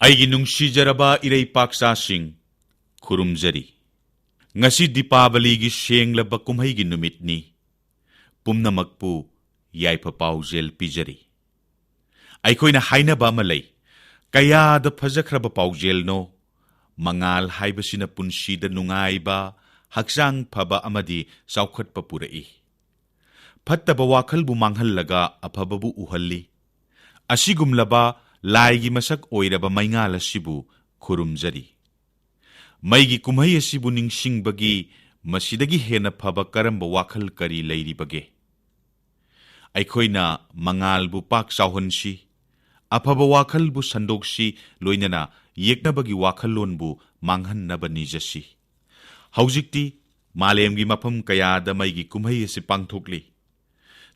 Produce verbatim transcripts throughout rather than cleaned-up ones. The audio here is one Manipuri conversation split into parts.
ꯑꯩꯒꯤ ꯅꯨꯡꯁꯤꯖꯔꯕ ꯏꯔꯩꯄꯥꯛꯆꯥꯁꯤꯡ, ꯈꯨꯔꯨꯝꯖꯔꯤ꯫ ꯉꯁꯤ ꯗꯤꯄꯥꯕꯂꯤꯒꯤ ꯁꯦꯡꯂꯕ ꯀꯨꯝꯍꯩꯒꯤ ꯅꯨꯃꯤꯠꯅꯤ꯫ ꯄꯨꯝꯅꯃꯛꯄꯨ ꯌꯥꯏꯐ ꯄꯥꯎꯖꯦꯜ ꯄꯤꯖꯔꯤ꯫ ꯑꯩꯈꯣꯏꯅ ꯍꯥꯏꯅꯕ ꯑꯃ ꯂꯩ, ꯀꯌꯥꯗ ꯐꯖꯈ꯭ꯔꯕ ꯄꯥꯎꯖꯦꯜꯅꯣ꯫ ꯃꯉꯥꯜ ꯍꯥꯏꯕꯁꯤꯅ ꯄꯨꯟꯁꯤꯗ ꯅꯨꯡꯉꯥꯏꯕ, ꯍꯛꯆꯥꯡ ꯐꯕ ꯑꯃꯗꯤ ꯆꯥꯎꯈꯠꯄ ꯄꯨꯔꯛꯏ꯫ ꯐꯠꯇꯕ ꯋꯥꯈꯜꯕꯨ ꯃꯥꯡꯍꯜꯂꯒ ꯑꯐꯕꯕꯨ ꯎꯍꯜꯂꯤ꯫ ꯑꯁꯤꯒꯨꯝꯂꯕ ꯂꯥꯏꯒꯤ ꯃꯁꯛ ꯑꯣꯏꯔꯕ ꯃꯩꯉꯥꯜ ꯑꯁꯤꯕꯨ ꯈꯨꯔꯨꯝꯖꯔꯤ꯫ ꯃꯩꯒꯤ ꯀꯨꯝꯍꯩ ꯑꯁꯤꯕꯨ ꯅꯤꯡꯁꯤꯡꯕꯒꯤ ꯃꯁꯤꯗꯒꯤ ꯍꯦꯟꯅ ꯐꯕ ꯀꯔꯝꯕ ꯋꯥꯈꯜ ꯀꯔꯤ ꯂꯩꯔꯤꯕꯒꯦ? ꯑꯩꯈꯣꯏꯅ ꯃꯉꯥꯜꯕꯨ ꯄꯥꯛ ꯆꯥꯎꯍꯟꯁꯤ, ꯑꯐꯕ ꯋꯥꯈꯜꯕꯨ ꯁꯟꯗꯣꯛꯁꯤ, ꯂꯣꯏꯅꯅ ꯌꯦꯛꯅꯕꯒꯤ ꯋꯥꯈꯜꯂꯣꯟꯕꯨ ꯃꯥꯡꯍꯟꯅꯕ ꯅꯤꯖꯁꯤ꯫ ꯍꯧꯖꯤꯛꯇꯤ ꯃꯥꯂꯦꯝꯒꯤ ꯃꯐꯝ ꯀꯌꯥꯗ ꯃꯩꯒꯤ ꯀꯨꯝꯍꯩ ꯑꯁꯤ ꯄꯥꯡꯊꯣꯛꯂꯤ꯫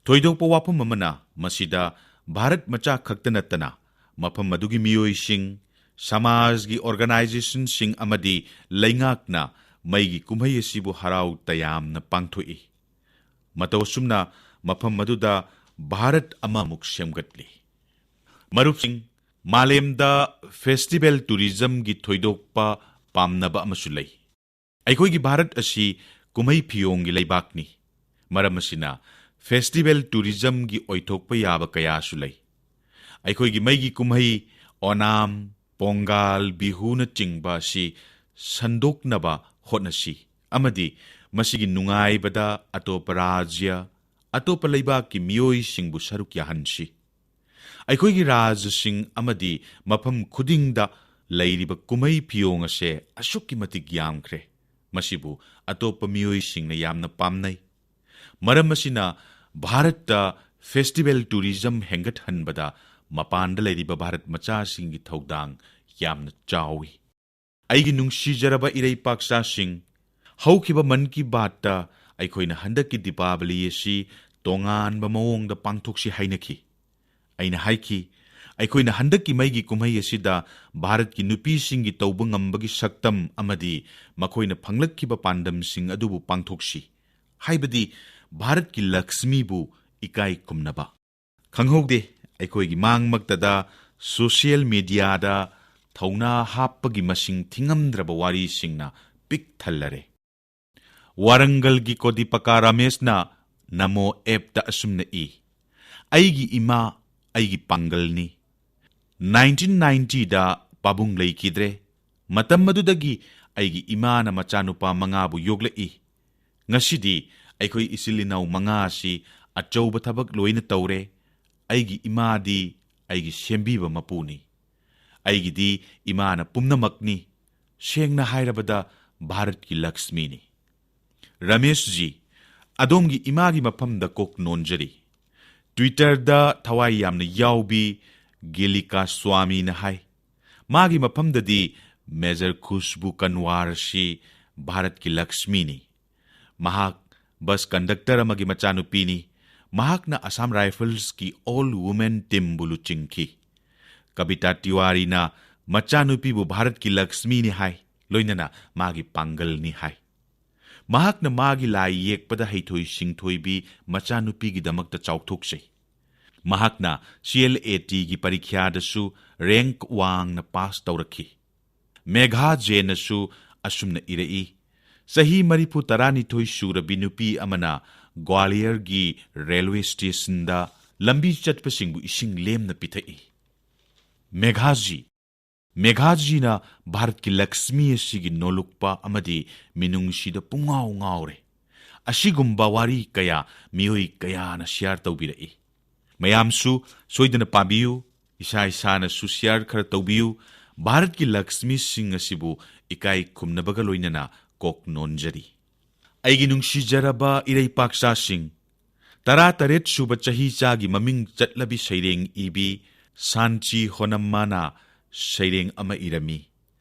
ꯊꯣꯏꯗꯣꯛꯄ ꯋꯥꯐꯝ ꯑꯃꯅ, ꯃꯁꯤꯗ ꯚꯥꯔꯠ ꯃꯆꯥ ꯈꯛꯇ ꯅꯠꯇꯅ ꯃꯐꯝ ꯑꯗꯨꯒꯤ ꯃꯤꯑꯣꯏꯁꯤꯡ, ꯁꯃꯥꯖꯒꯤ ꯑꯣꯔꯒꯅꯥꯏꯖꯦꯁꯟꯁꯤꯡ ꯑꯃꯗꯤ ꯂꯩꯉꯥꯛꯅ ꯃꯩꯒꯤ ꯀꯨꯝꯍꯩ ꯑꯁꯤꯕꯨ ꯍꯔꯥꯎ ꯇꯌꯥꯝꯅ ꯄꯥꯡꯊꯣꯛꯏ꯫ ꯃꯇꯧ ꯑꯁꯨꯝꯅ ꯃꯐꯝ ꯑꯗꯨꯗ ꯚꯥꯔꯠ ꯑꯃꯃꯨꯛ ꯁꯦꯝꯒꯠꯂꯤ꯫ ꯃꯔꯨꯞꯁꯤꯡ, ꯃꯥꯂꯦꯝꯗ ꯐꯦꯁꯇꯤꯚꯦꯜ ꯇꯨꯔꯤꯖꯝꯒꯤ ꯊꯣꯏꯗꯣꯛꯄ ꯄꯥꯝꯅꯕ ꯑꯃꯁꯨ ꯂꯩ꯫ ꯑꯩꯈꯣꯏꯒꯤ ꯚꯥꯔꯠ ꯑꯁꯤ ꯀꯨꯝꯍꯩ ꯐꯤꯌꯣꯡꯒꯤ ꯂꯩꯕꯥꯛꯅꯤ꯫ ꯃꯔꯝ ꯑꯁꯤꯅ, ꯐꯦꯁꯇꯤꯚꯦꯜ ꯇꯨꯔꯤꯖꯝꯒꯤ ꯑꯣꯏꯊꯣꯛꯄ ꯌꯥꯕ ꯀꯌꯥꯁꯨ ꯂꯩ꯫ ꯑꯩꯈꯣꯏꯒꯤ ꯃꯩꯒꯤ ꯀꯨꯝꯍꯩ ꯑꯣꯅꯥꯝ, ꯄꯣꯡꯒꯥꯜ, ꯕꯤꯍꯨꯅꯆꯤꯡꯕ ꯑꯁꯤ ꯁꯟꯗꯣꯛꯅꯕ ꯍꯣꯠꯅꯁꯤ ꯑꯃꯗꯤ ꯃꯁꯤꯒꯤ ꯅꯨꯡꯉꯥꯏꯕꯗ ꯑꯇꯣꯞꯄ ꯔꯥꯖ꯭ꯌ, ꯑꯇꯣꯞꯄ ꯂꯩꯕꯥꯛꯀꯤ ꯃꯤꯑꯣꯏꯁꯤꯡꯕꯨ ꯁꯔꯨꯛ ꯌꯥꯍꯟꯁꯤ꯫ ꯑꯩꯈꯣꯏꯒꯤ ꯔꯥꯖ꯭ꯌꯁꯤꯡ ꯑꯃꯗꯤ ꯃꯐꯝ ꯈꯨꯗꯤꯡꯗ ꯂꯩꯔꯤꯕ ꯀꯨꯝꯍꯩ ꯐꯤꯌꯣꯡ ꯑꯁꯦ ꯑꯁꯨꯛꯀꯤ ꯃꯇꯤꯛ ꯌꯥꯝꯈ꯭ꯔꯦ꯫ ꯃꯁꯤꯕꯨ ꯑꯇꯣꯞꯄ ꯃꯤꯑꯣꯏꯁꯤꯡꯅ ꯌꯥꯝꯅ ꯄꯥꯝꯅꯩ꯫ ꯃꯔꯝ ꯑꯁꯤꯅ, ꯚꯥꯔꯠꯇ ꯐꯦꯁꯇꯤꯚꯦꯜ ꯇꯨꯔꯤꯖꯝ ꯍꯦꯟꯒꯠꯍꯟꯕꯗ ꯃꯄꯥꯟꯗ ꯂꯩꯔꯤꯕ ꯚꯥꯔꯠ ꯃꯆꯥꯁꯤꯡꯒꯤ ꯊꯧꯗꯥꯡ ꯌꯥꯝꯅ ꯆꯥꯎꯏ꯫ ꯑꯩꯒꯤ ꯅꯨꯡꯁꯤꯖꯔꯕ ꯏꯔꯩꯄꯥꯛꯆꯥꯁꯤꯡ, ꯍꯧꯈꯤꯕ ꯃꯟ ꯀꯤ ꯕꯥꯠꯇ ꯑꯩꯈꯣꯏꯅ ꯍꯟꯗꯛꯀꯤ ꯗꯤꯄꯥꯕꯂꯤ ꯑꯁꯤ ꯇꯣꯉꯥꯟꯕ ꯃꯑꯣꯡꯗ ꯄꯥꯡꯊꯣꯛꯁꯤ ꯍꯥꯏꯅꯈꯤ꯫ ꯑꯩꯅ ꯍꯥꯏꯈꯤ, ꯑꯩꯈꯣꯏꯅ ꯍꯟꯗꯛꯀꯤ ꯃꯩꯒꯤ ꯀꯨꯝꯍꯩ ꯑꯁꯤꯗ ꯚꯥꯔꯠꯀꯤ ꯅꯨꯄꯤꯁꯤꯡꯒꯤ ꯇꯧꯕ ꯉꯝꯕꯒꯤ ꯁꯛꯇꯝ ꯑꯃꯗꯤ ꯃꯈꯣꯏꯅ ꯐꯪꯂꯛꯈꯤꯕ ꯄꯥꯟꯗꯝꯁꯤꯡ ꯑꯗꯨꯕꯨ ꯄꯥꯡꯊꯣꯛꯁꯤ, ꯍꯥꯏꯕꯗꯤ ꯚꯥꯔꯠꯀꯤ ꯂꯛꯁꯃꯤꯕꯨ ꯏꯀꯥꯏ ꯈꯨꯝꯅꯕ꯫ ꯈꯪꯍꯧꯗꯦ, ꯑꯩꯈꯣꯏꯒꯤ ꯃꯥꯡꯃꯛꯇꯗ ꯁꯣꯁꯤꯌꯦꯜ ꯃꯤꯗꯤꯌꯥꯗ ꯊꯧꯅꯥ ꯍꯥꯞꯄꯒꯤ ꯃꯁꯤꯡ ꯊꯤꯉꯝꯗ꯭ꯔꯕ ꯋꯥꯔꯤꯁꯤꯡꯅ ꯄꯤꯛ ꯊꯜꯂꯔꯦ꯫ ꯋꯥꯔꯪꯒꯜꯒꯤ ꯀꯣꯗꯤꯄꯀꯥ ꯔꯥꯃꯦꯁꯅ ꯅꯃꯣ ꯑꯦꯞꯇ ꯑꯁꯨꯝꯅ ꯏ, "ꯑꯩꯒꯤ ꯏꯃꯥ ꯑꯩꯒꯤ ꯄꯥꯡꯒꯜꯅꯤ꯫ ꯅꯥꯏꯟꯇꯤꯟ ꯅꯥꯏꯟꯇꯤꯗ ꯄꯥꯕꯨꯡ ꯂꯩꯈꯤꯗ꯭ꯔꯦ꯫ ꯃꯇꯝ ꯑꯗꯨꯗꯒꯤ ꯑꯩꯒꯤ ꯏꯃꯥꯅ ꯃꯆꯥꯅꯨꯄꯥ ꯃꯉꯥꯕꯨ ꯌꯣꯛꯂꯛꯏ꯫ ꯉꯁꯤꯗꯤ ꯑꯩꯈꯣꯏ ꯏꯆꯤꯜ ꯏꯅꯥꯎ ꯃꯉꯥ ꯑꯁꯤ ꯑꯆꯧꯕ ꯊꯕꯛ ꯂꯣꯏꯅ ꯇꯧꯔꯦ꯫ ꯑꯩꯒꯤ ꯏꯃꯥꯗꯤ ꯑꯩꯒꯤ ꯁꯦꯝꯕꯤꯕ ꯃꯄꯨꯅꯤ꯫ ꯑꯩꯒꯤꯗꯤ ꯏꯃꯥꯅ ꯄꯨꯝꯅꯃꯛꯅꯤ꯫ ꯁꯦꯡꯅ ꯍꯥꯏꯔꯕꯗ ꯚꯥꯔꯠꯀꯤ ꯂꯛꯁꯃꯤꯅꯤ꯫" ꯔꯃꯦꯁꯖꯤ, ꯑꯗꯣꯝꯒꯤ ꯏꯃꯥꯒꯤ ꯃꯐꯝꯗ ꯀꯣꯛ ꯅꯣꯟꯖꯔꯤ꯫ ꯇ꯭ꯋꯤꯇꯔꯗ ꯊꯋꯥꯏ ꯌꯥꯝꯅ ꯌꯥꯎꯕꯤ ꯒꯤꯂꯤꯀꯥ ꯁ꯭ꯋꯥꯃꯤꯅ ꯍꯥꯏ, ꯃꯥꯒꯤ ꯃꯐꯝꯗꯗꯤ ꯃꯦꯖꯔ ꯈꯨꯁꯕꯨ ꯀꯟꯋꯥꯔꯁꯤ ꯚꯥꯔꯠꯀꯤ ꯂꯛꯁꯃꯤꯅꯤ꯫ ꯃꯍꯥꯛ ꯕꯁ ꯀꯟꯗꯛꯇꯔ ꯑꯃꯒꯤ ꯃꯆꯥꯅꯨꯄꯤꯅꯤ꯫ ꯃꯍꯥꯛꯅ ꯑꯁꯥꯝ ꯔꯥꯏꯐꯜꯁꯀꯤ ꯑꯣꯜ ꯋꯨꯃꯦꯟ ꯇꯤꯝꯕꯨ ꯂꯨꯆꯤꯡꯈꯤ꯫ ꯀꯕꯤꯇꯥ ꯇꯤꯋꯥꯔꯤꯅ ꯃꯆꯥꯅꯨꯄꯤꯕꯨ ꯚꯥꯔꯠꯀꯤ ꯂꯛꯁꯃꯤꯅꯤ ꯍꯥꯏ, ꯂꯣꯏꯅꯅ ꯃꯥꯒꯤ ꯄꯥꯡꯒꯜꯅꯤ ꯍꯥꯏ꯫ ꯃꯍꯥꯛꯅ ꯃꯥꯒꯤ ꯂꯥꯏ ꯌꯦꯛꯄꯗ ꯍꯩꯊꯣꯏ ꯁꯤꯡꯊꯣꯏꯕꯤ ꯃꯆꯥꯅꯨꯄꯤꯒꯤꯗꯃꯛꯇ ꯆꯥꯎꯊꯣꯛꯆꯩ꯫ ꯃꯍꯥꯛꯅ ꯁꯤ ꯑꯦꯜ ꯑꯦ ꯇꯤꯒꯤ ꯄꯔꯤꯈ꯭ꯌꯥꯗꯁꯨ ꯔꯦꯡꯛ ꯋꯥꯡꯅ ꯄꯥꯁ ꯇꯧꯔꯛꯈꯤ꯫ ꯃꯦꯘꯥ ꯖꯦꯅꯁꯨ ꯑꯁꯨꯝꯅ ꯏꯔꯛꯏ, "ꯆꯍꯤ ꯃꯔꯤꯐꯨ ꯇꯔꯥꯅꯤꯊꯣꯏ ꯁꯨꯔꯕꯤ ꯅꯨꯄꯤ ꯑꯃꯅ ꯒ꯭ꯋꯥꯂꯤꯌꯔꯒꯤ ꯔꯦꯜꯋꯦ ꯁ꯭ꯇꯦꯁꯟꯗ ꯂꯝꯕꯤ ꯆꯠꯄꯁꯤꯡꯕꯨ ꯏꯁꯤꯡ ꯂꯦꯝꯅ ꯄꯤꯊꯛꯏ꯫" ꯃꯦꯘꯥꯖꯤ, ꯃꯦꯘꯥꯖꯤꯅ ꯚꯥꯔꯠꯀꯤ ꯂꯛꯁꯃꯤ ꯑꯁꯤꯒꯤ ꯅꯣꯂꯨꯛꯄ ꯑꯃꯗꯤ ꯃꯤꯅꯨꯡꯁꯤꯗ ꯄꯨꯡꯉꯥꯎ ꯉꯥꯎꯔꯦ꯫ ꯑꯁꯤꯒꯨꯝꯕ ꯋꯥꯔꯤ ꯀꯌꯥ ꯃꯤꯑꯣꯏ ꯀꯌꯥꯅ ꯁꯤꯌꯥꯔ ꯇꯧꯕꯤꯔꯛꯏ꯫ ꯃꯌꯥꯝꯁꯨ ꯁꯣꯏꯗꯅ ꯄꯥꯕꯤꯌꯨ, ꯏꯁꯥ ꯏꯁꯥꯅꯁꯨ ꯁꯤꯌꯥꯔ ꯈꯔ ꯇꯧꯕꯤꯌꯨ꯫ ꯚꯥꯔꯠꯀꯤ ꯂꯛꯁꯃꯤꯁꯤꯡ ꯑꯁꯤꯕꯨ ꯏꯀꯥꯏ ꯈꯨꯝꯅꯕꯒ ꯂꯣꯏꯅꯅ ꯀꯣꯛ ꯅꯣꯟꯖꯔꯤ꯫ ꯑꯩꯒꯤ ꯅꯨꯡꯁꯤꯖꯔꯕ ꯏꯔꯩꯄꯥꯛꯆꯥꯁꯤꯡ, ꯇꯔꯥꯇꯔꯦꯠ ꯁꯨꯕ ꯆꯍꯤ ꯆꯥꯒꯤ ꯃꯃꯤꯡ ꯆꯠꯂꯕꯤ ꯁꯩꯔꯦꯡ ꯏꯕꯤ ꯁꯥꯟꯆꯤ ꯍꯣꯅꯝꯃꯥꯅ ꯁꯩꯔꯦꯡ ꯑꯃ ꯏꯔꯝꯃꯤ꯫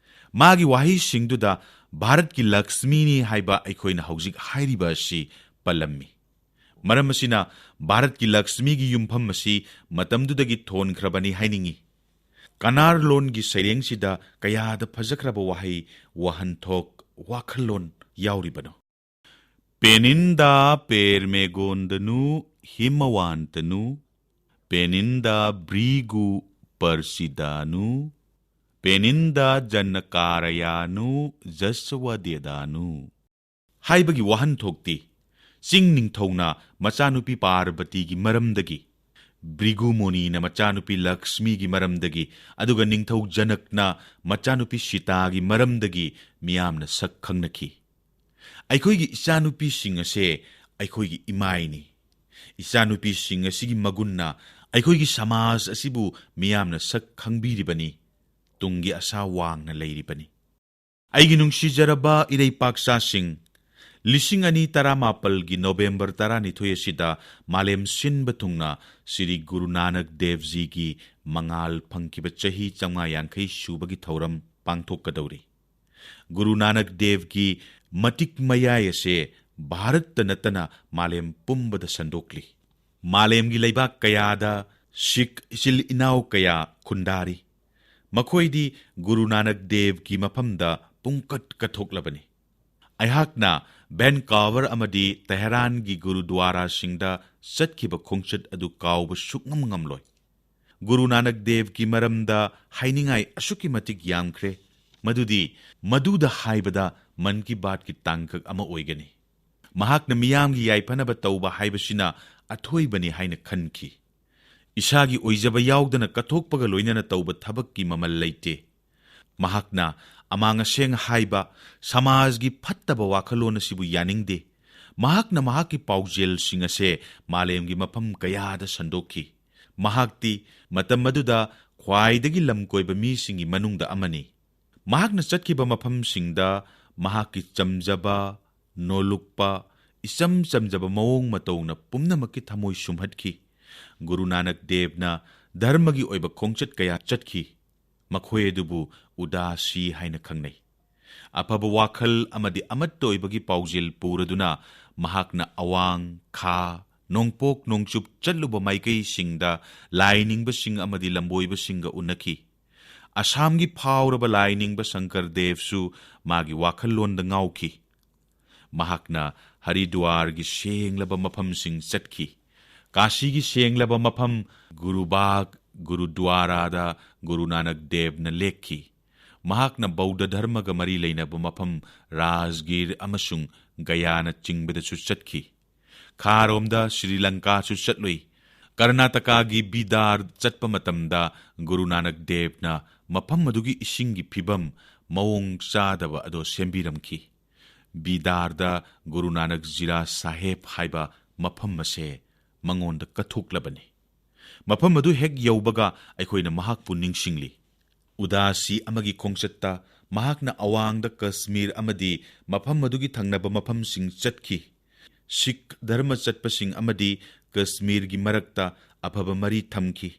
ꯃꯥꯒꯤ ꯋꯥꯍꯩꯁꯤꯡꯗꯨꯗ ꯚꯥꯔꯠꯀꯤ ꯂꯛꯁꯃꯤꯅꯤ ꯍꯥꯏꯕ ꯑꯩꯈꯣꯏꯅ ꯍꯧꯖꯤꯛ ꯍꯥꯏꯔꯤꯕ ꯑꯁꯤ ꯄꯜꯂꯝꯃꯤ꯫ ꯃꯔꯝ ꯑꯁꯤꯅ ꯚꯥꯔꯠꯀꯤ ꯂꯛꯁꯃꯤꯒꯤ ꯌꯨꯝꯐꯝ ꯑꯁꯤ ꯃꯇꯝꯗꯨꯗꯒꯤ ꯊꯣꯟꯈ꯭ꯔꯕꯅꯤ ꯍꯥꯏꯅꯤꯡꯏ꯫ ꯀꯅꯥꯔ ꯂꯣꯟꯒꯤ ꯁꯩꯔꯦꯡꯁꯤꯗ ꯀꯌꯥꯗ ꯐꯖꯈ꯭ꯔꯕ ꯋꯥꯍꯩ, ꯋꯥꯍꯟꯊꯣꯛ, ꯋꯥꯈꯜꯂꯣꯟ ꯌꯥꯎꯔꯤꯕꯅꯣ? "ꯄꯦꯅꯤꯟꯗꯥ ꯄꯦꯔꯃꯦꯒꯣꯟꯗꯅꯨ ꯍꯤꯃꯋꯥꯟꯇꯅꯨ, ꯄꯦꯅꯤꯟꯗꯥ ꯕ꯭ꯔꯤꯒꯨ ꯄꯔꯁꯤꯗꯥꯅꯨ, ꯄꯦꯅꯤꯟꯗꯥ ꯖꯅꯀꯥꯔꯌꯥꯅꯨ ꯖꯁꯋꯗꯦꯗꯥꯅꯨ ꯍꯥꯏꯕꯒꯤ ꯋꯥꯍꯟꯊꯣꯛꯇꯤ ꯆꯤꯡ ꯅꯤꯡꯊꯧꯅ ꯃꯆꯥꯅꯨꯄꯤ ꯄꯥꯔꯕꯇꯤꯒꯤ ꯃꯔꯝꯗꯒꯤ, ꯚ꯭ꯔꯤꯒꯨꯃꯨꯅꯤꯅ ꯃꯆꯥꯅꯨꯄꯤ ꯂꯛꯁꯃꯤꯒꯤ ꯃꯔꯝꯗꯒꯤ, ꯑꯗꯨꯒ ꯅꯤꯡꯊꯧ ꯖꯅꯛꯅ ꯃꯆꯥꯅꯨꯄꯤ ꯁꯤꯇꯥꯒꯤ ꯃꯔꯝꯗꯒꯤ ꯃꯤꯌꯥꯝꯅ ꯁꯛ ꯈꯪꯅꯈꯤ꯫ ꯑꯩꯈꯣꯏꯒꯤ ꯏꯆꯥꯅꯨꯄꯤꯁꯤꯡ ꯑꯁꯦ ꯑꯩꯈꯣꯏꯒꯤ ꯏꯃꯥꯏꯅꯤ꯫ ꯏꯆꯥꯅꯨꯄꯤꯁꯤꯡ ꯑꯁꯤꯒꯤ ꯃꯒꯨꯟꯅ ꯑꯩꯈꯣꯏꯒꯤ ꯁꯃꯥꯖ ꯑꯁꯤꯕꯨ ꯃꯤꯌꯥꯝꯅ ꯁꯛ ꯈꯪꯕꯤꯔꯤꯕꯅꯤ꯫ ꯇꯨꯡꯒꯤ ꯑꯁꯥ ꯋꯥꯡꯅ ꯂꯩꯔꯤꯕꯅꯤ꯫ ꯑꯩꯒꯤ ꯅꯨꯡꯁꯤꯖꯔꯕ ꯏꯔꯩꯄꯥꯛꯆꯥꯁꯤꯡ, ꯂꯤꯁꯤꯡ ꯑꯅꯤ ꯇꯔꯥꯃꯥꯄꯜꯒꯤ ꯅꯣꯕꯦꯝꯕꯔ ꯇꯔꯥꯅꯤꯊꯣꯏ ꯑꯁꯤꯗ ꯃꯥꯂꯦꯝ ꯁꯤꯟꯕ ꯊꯨꯡꯅ ꯁ꯭ꯔꯤ ꯒꯨꯔꯨ ꯅꯥꯅꯛ ꯗꯦꯕꯖꯤꯒꯤ ꯃꯉꯥꯜ ꯐꯪꯈꯤꯕ ꯆꯍꯤ ꯆꯥꯝꯃꯉꯥ ꯌꯥꯡꯈꯩ ꯁꯨꯕꯒꯤ ꯊꯧꯔꯝ ꯄꯥꯡꯊꯣꯛꯀꯗꯧꯔꯤ꯫ ꯒꯨꯔꯨ ꯅꯥꯅꯛ ꯗꯦꯕꯒꯤ ꯃꯇꯤꯛ ꯃꯌꯥꯏ ꯑꯁꯦ ꯚꯥꯔꯠꯇ ꯅꯠꯇꯅ ꯃꯥꯂꯦꯝ ꯄꯨꯝꯕꯗ ꯁꯟꯗꯣꯛꯂꯤ꯫ ꯃꯥꯂꯦꯝꯒꯤ ꯂꯩꯕꯥꯛ ꯀꯌꯥꯗ ꯁꯤꯈ ꯏꯆꯤꯜ ꯏꯅꯥꯎ ꯀꯌꯥ ꯈꯨꯟꯗꯥꯔꯤ꯫ ꯃꯈꯣꯏꯗꯤ ꯒꯨꯔꯨ ꯅꯥꯅꯛ ꯗꯦꯕꯒꯤ ꯃꯐꯝꯗ ꯄꯨꯡꯀꯠ ꯀꯠꯊꯣꯛꯂꯕꯅꯤ꯫ ꯑꯩꯍꯥꯛꯅ ꯚꯦꯟꯀꯥꯚꯔ ꯑꯃꯗꯤ ꯇꯦꯍꯔꯥꯟꯒꯤ ꯒꯨꯔꯨꯗ꯭ꯋꯥꯔꯥꯁꯤꯡꯗ ꯆꯠꯈꯤꯕ ꯈꯣꯡꯆꯠ ꯑꯗꯨ ꯀꯥꯎꯕ ꯁꯨꯛꯉꯝ ꯉꯝꯂꯣꯏ꯫ ꯒꯨꯔꯨ ꯅꯥꯅꯛ ꯗꯦꯕꯒꯤ ꯃꯔꯝꯗ ꯍꯥꯏꯅꯤꯡꯉꯥꯏ ꯑꯁꯨꯛꯀꯤ ꯃꯇꯤꯛ ꯌꯥꯝꯈ꯭ꯔꯦ, ꯃꯗꯨꯗꯤ ꯃꯗꯨꯗ ꯍꯥꯏꯕꯗ ꯃꯟ ꯀꯤ ꯕꯥꯠꯀꯤ ꯇꯥꯡꯀꯛ ꯑꯃ ꯑꯣꯏꯒꯅꯤ꯫ ꯃꯍꯥꯛꯅ ꯃꯤꯌꯥꯝꯒꯤ ꯌꯥꯏꯐꯅꯕ ꯇꯧꯕ ꯍꯥꯏꯕꯁꯤꯅ ꯑꯊꯣꯏꯕꯅꯤ ꯍꯥꯏꯅ ꯈꯟꯈꯤ꯫ ꯏꯁꯥꯒꯤ ꯑꯣꯏꯖꯕ ꯌꯥꯎꯗꯅ ꯀꯠꯊꯣꯛꯄꯒ ꯂꯣꯏꯅꯅ ꯇꯧꯕ ꯊꯕꯛꯀꯤ ꯃꯃꯜ ꯂꯩꯇꯦ꯫ ꯃꯍꯥꯛꯅ ꯑꯃꯥꯡ ꯑꯁꯦꯡ ꯍꯥꯏꯕ ꯁꯃꯥꯖꯒꯤ ꯐꯠꯇꯕ ꯋꯥꯈꯜꯂꯣꯟ ꯑꯁꯤꯕꯨ ꯌꯥꯅꯤꯡꯗꯦ꯫ ꯃꯍꯥꯛꯅ ꯃꯍꯥꯛꯀꯤ ꯄꯥꯎꯖꯦꯜꯁꯤꯡ ꯑꯁꯦ ꯃꯥꯂꯦꯝꯒꯤ ꯃꯐꯝ ꯀꯌꯥꯗ ꯁꯟꯗꯣꯛꯈꯤ꯫ ꯃꯍꯥꯛꯇꯤ ꯃꯇꯝ ꯑꯗꯨꯗ ꯈ꯭ꯋꯥꯏꯗꯒꯤ ꯂꯝꯀꯣꯏꯕ ꯃꯤꯁꯤꯡꯒꯤ ꯃꯅꯨꯡꯗ ꯑꯃꯅꯤ꯫ ꯃꯍꯥꯛꯅ ꯆꯠꯈꯤꯕ ꯃꯐꯝꯁꯤꯡꯗ ꯃꯍꯥꯛꯀꯤ ꯆꯝꯖꯕ, ꯅꯣꯂꯨꯛꯄ, ꯏꯆꯝ ꯆꯝꯖꯕ ꯃꯑꯣꯡ ꯃꯇꯧꯅ ꯄꯨꯝꯅꯃꯛꯀꯤ ꯊꯃꯣꯏ ꯁꯨꯝꯍꯠꯈꯤ꯫ ꯒꯨꯔꯨ ꯅꯥꯅꯛ ꯗꯦꯕꯅ ꯙꯔꯃꯒꯤ ꯑꯣꯏꯕ ꯈꯣꯡꯆꯠ ꯀꯌꯥ ꯆꯠꯈꯤ꯫ ꯃꯈꯣꯏ ꯑꯗꯨꯕꯨ ꯎꯗꯥꯁꯤ ꯍꯥꯏꯅ ꯈꯪꯅꯩ꯫ ꯑꯐꯕ ꯋꯥꯈꯜ ꯑꯃꯗꯤ ꯑꯃꯠꯇ ꯑꯣꯏꯕꯒꯤ ꯄꯥꯎꯖꯦꯜ ꯄꯨꯔꯗꯨꯅ ꯃꯍꯥꯛꯅ ꯑꯋꯥꯡ, ꯈꯥ, ꯅꯣꯡꯄꯣꯛ ꯅꯣꯡꯆꯨꯞ ꯆꯠꯂꯨꯕ ꯃꯥꯏꯀꯩꯁꯤꯡꯗ ꯂꯥꯏꯅꯤꯡꯕꯁꯤꯡ ꯑꯃꯗꯤ ꯂꯝꯕꯣꯏꯕꯁꯤꯡꯒ ꯎꯅꯈꯤ꯫ ꯑꯁꯥꯝꯒꯤ ꯐꯥꯎꯔꯕ ꯂꯥꯏꯅꯤꯡꯕ ꯁꯪꯀꯔ ꯗꯦꯕꯁꯨ ꯃꯥꯒꯤ ꯋꯥꯈꯜꯂꯣꯟꯗ ꯉꯥꯎꯈꯤ꯫ ꯃꯍꯥꯛꯅ ꯍꯔꯤꯗ꯭ꯋꯥꯔꯒꯤ ꯁꯦꯡꯂꯕ ꯃꯐꯝꯁꯤꯡ ꯆꯠꯈꯤ꯫ ꯀꯥꯁꯤꯒꯤ ꯁꯦꯡꯂꯕ ꯃꯐꯝ ꯒꯨꯔꯨꯕꯥꯒ, ꯒꯨꯔꯨꯗ꯭ꯋꯥꯔꯥꯗ ꯒꯨꯔꯨ ꯅꯥꯅꯛ ꯗꯦꯕꯅ ꯂꯦꯛꯈꯤ꯫ ꯃꯍꯥꯛꯅ ꯕꯧꯗ ꯙꯔꯃꯒ ꯃꯔꯤ ꯂꯩꯅꯕ ꯃꯐꯝ ꯔꯥꯖꯒꯤꯔ ꯑꯃꯁꯨꯡ ꯒꯌꯥꯅ ꯆꯤꯡꯕꯗꯁꯨ ꯆꯠꯈꯤ꯫ ꯈꯥꯔꯣꯝꯗ ꯁ꯭ꯔꯤ ꯂꯪꯀꯥꯁꯨ ꯆꯠꯂꯨꯏ꯫ ꯀꯔꯅꯥꯇꯀꯥꯒꯤ ꯕꯤꯗꯥꯔ ꯆꯠꯄ ꯃꯇꯝꯗ ꯒꯨꯔꯨ ꯅꯥꯅꯛ ꯗꯦꯕꯅ ꯃꯐꯝ ꯑꯗꯨꯒꯤ ꯏꯁꯤꯡꯒꯤ ꯐꯤꯕꯝ ꯃꯑꯣꯡ ꯆꯥꯗꯕ ꯑꯗꯨ ꯁꯦꯝꯕꯤꯔꯝꯈꯤ꯫ ꯕꯤꯗꯥꯔꯗ ꯒꯨꯔꯨ ꯅꯥꯅꯛ ꯖꯤꯔꯥ ꯁꯥꯍꯦꯕ ꯍꯥꯏꯕ ꯃꯐꯝ ꯑꯁꯦ ꯃꯉꯣꯟꯗ ꯀꯠꯊꯣꯛꯂꯕꯅꯤ꯫ ꯃꯐꯝ ꯑꯗꯨ ꯍꯦꯛ ꯌꯧꯕꯒ ꯑꯩꯈꯣꯏꯅ ꯃꯍꯥꯛꯄꯨ ꯅꯤꯡꯁꯤꯡꯂꯤ꯫ ꯎꯗꯥꯁꯤ ꯑꯃꯒꯤ ꯈꯣꯡꯆꯠꯇ ꯃꯍꯥꯛꯅ ꯑꯋꯥꯡꯗ ꯀꯁꯃꯤꯔ ꯑꯃꯗꯤ ꯃꯐꯝ ꯑꯗꯨꯒꯤ ꯊꯪꯅꯕ ꯃꯐꯝꯁꯤꯡ ꯆꯠꯈꯤ꯫ ꯁꯤꯈ ꯙꯔꯃ ꯆꯠꯄꯁꯤꯡ ꯑꯃꯗꯤ ꯀꯁꯃꯤꯔꯒꯤ ꯃꯔꯛꯇ ꯑꯐꯕ ꯃꯔꯤ ꯊꯝꯈꯤ꯫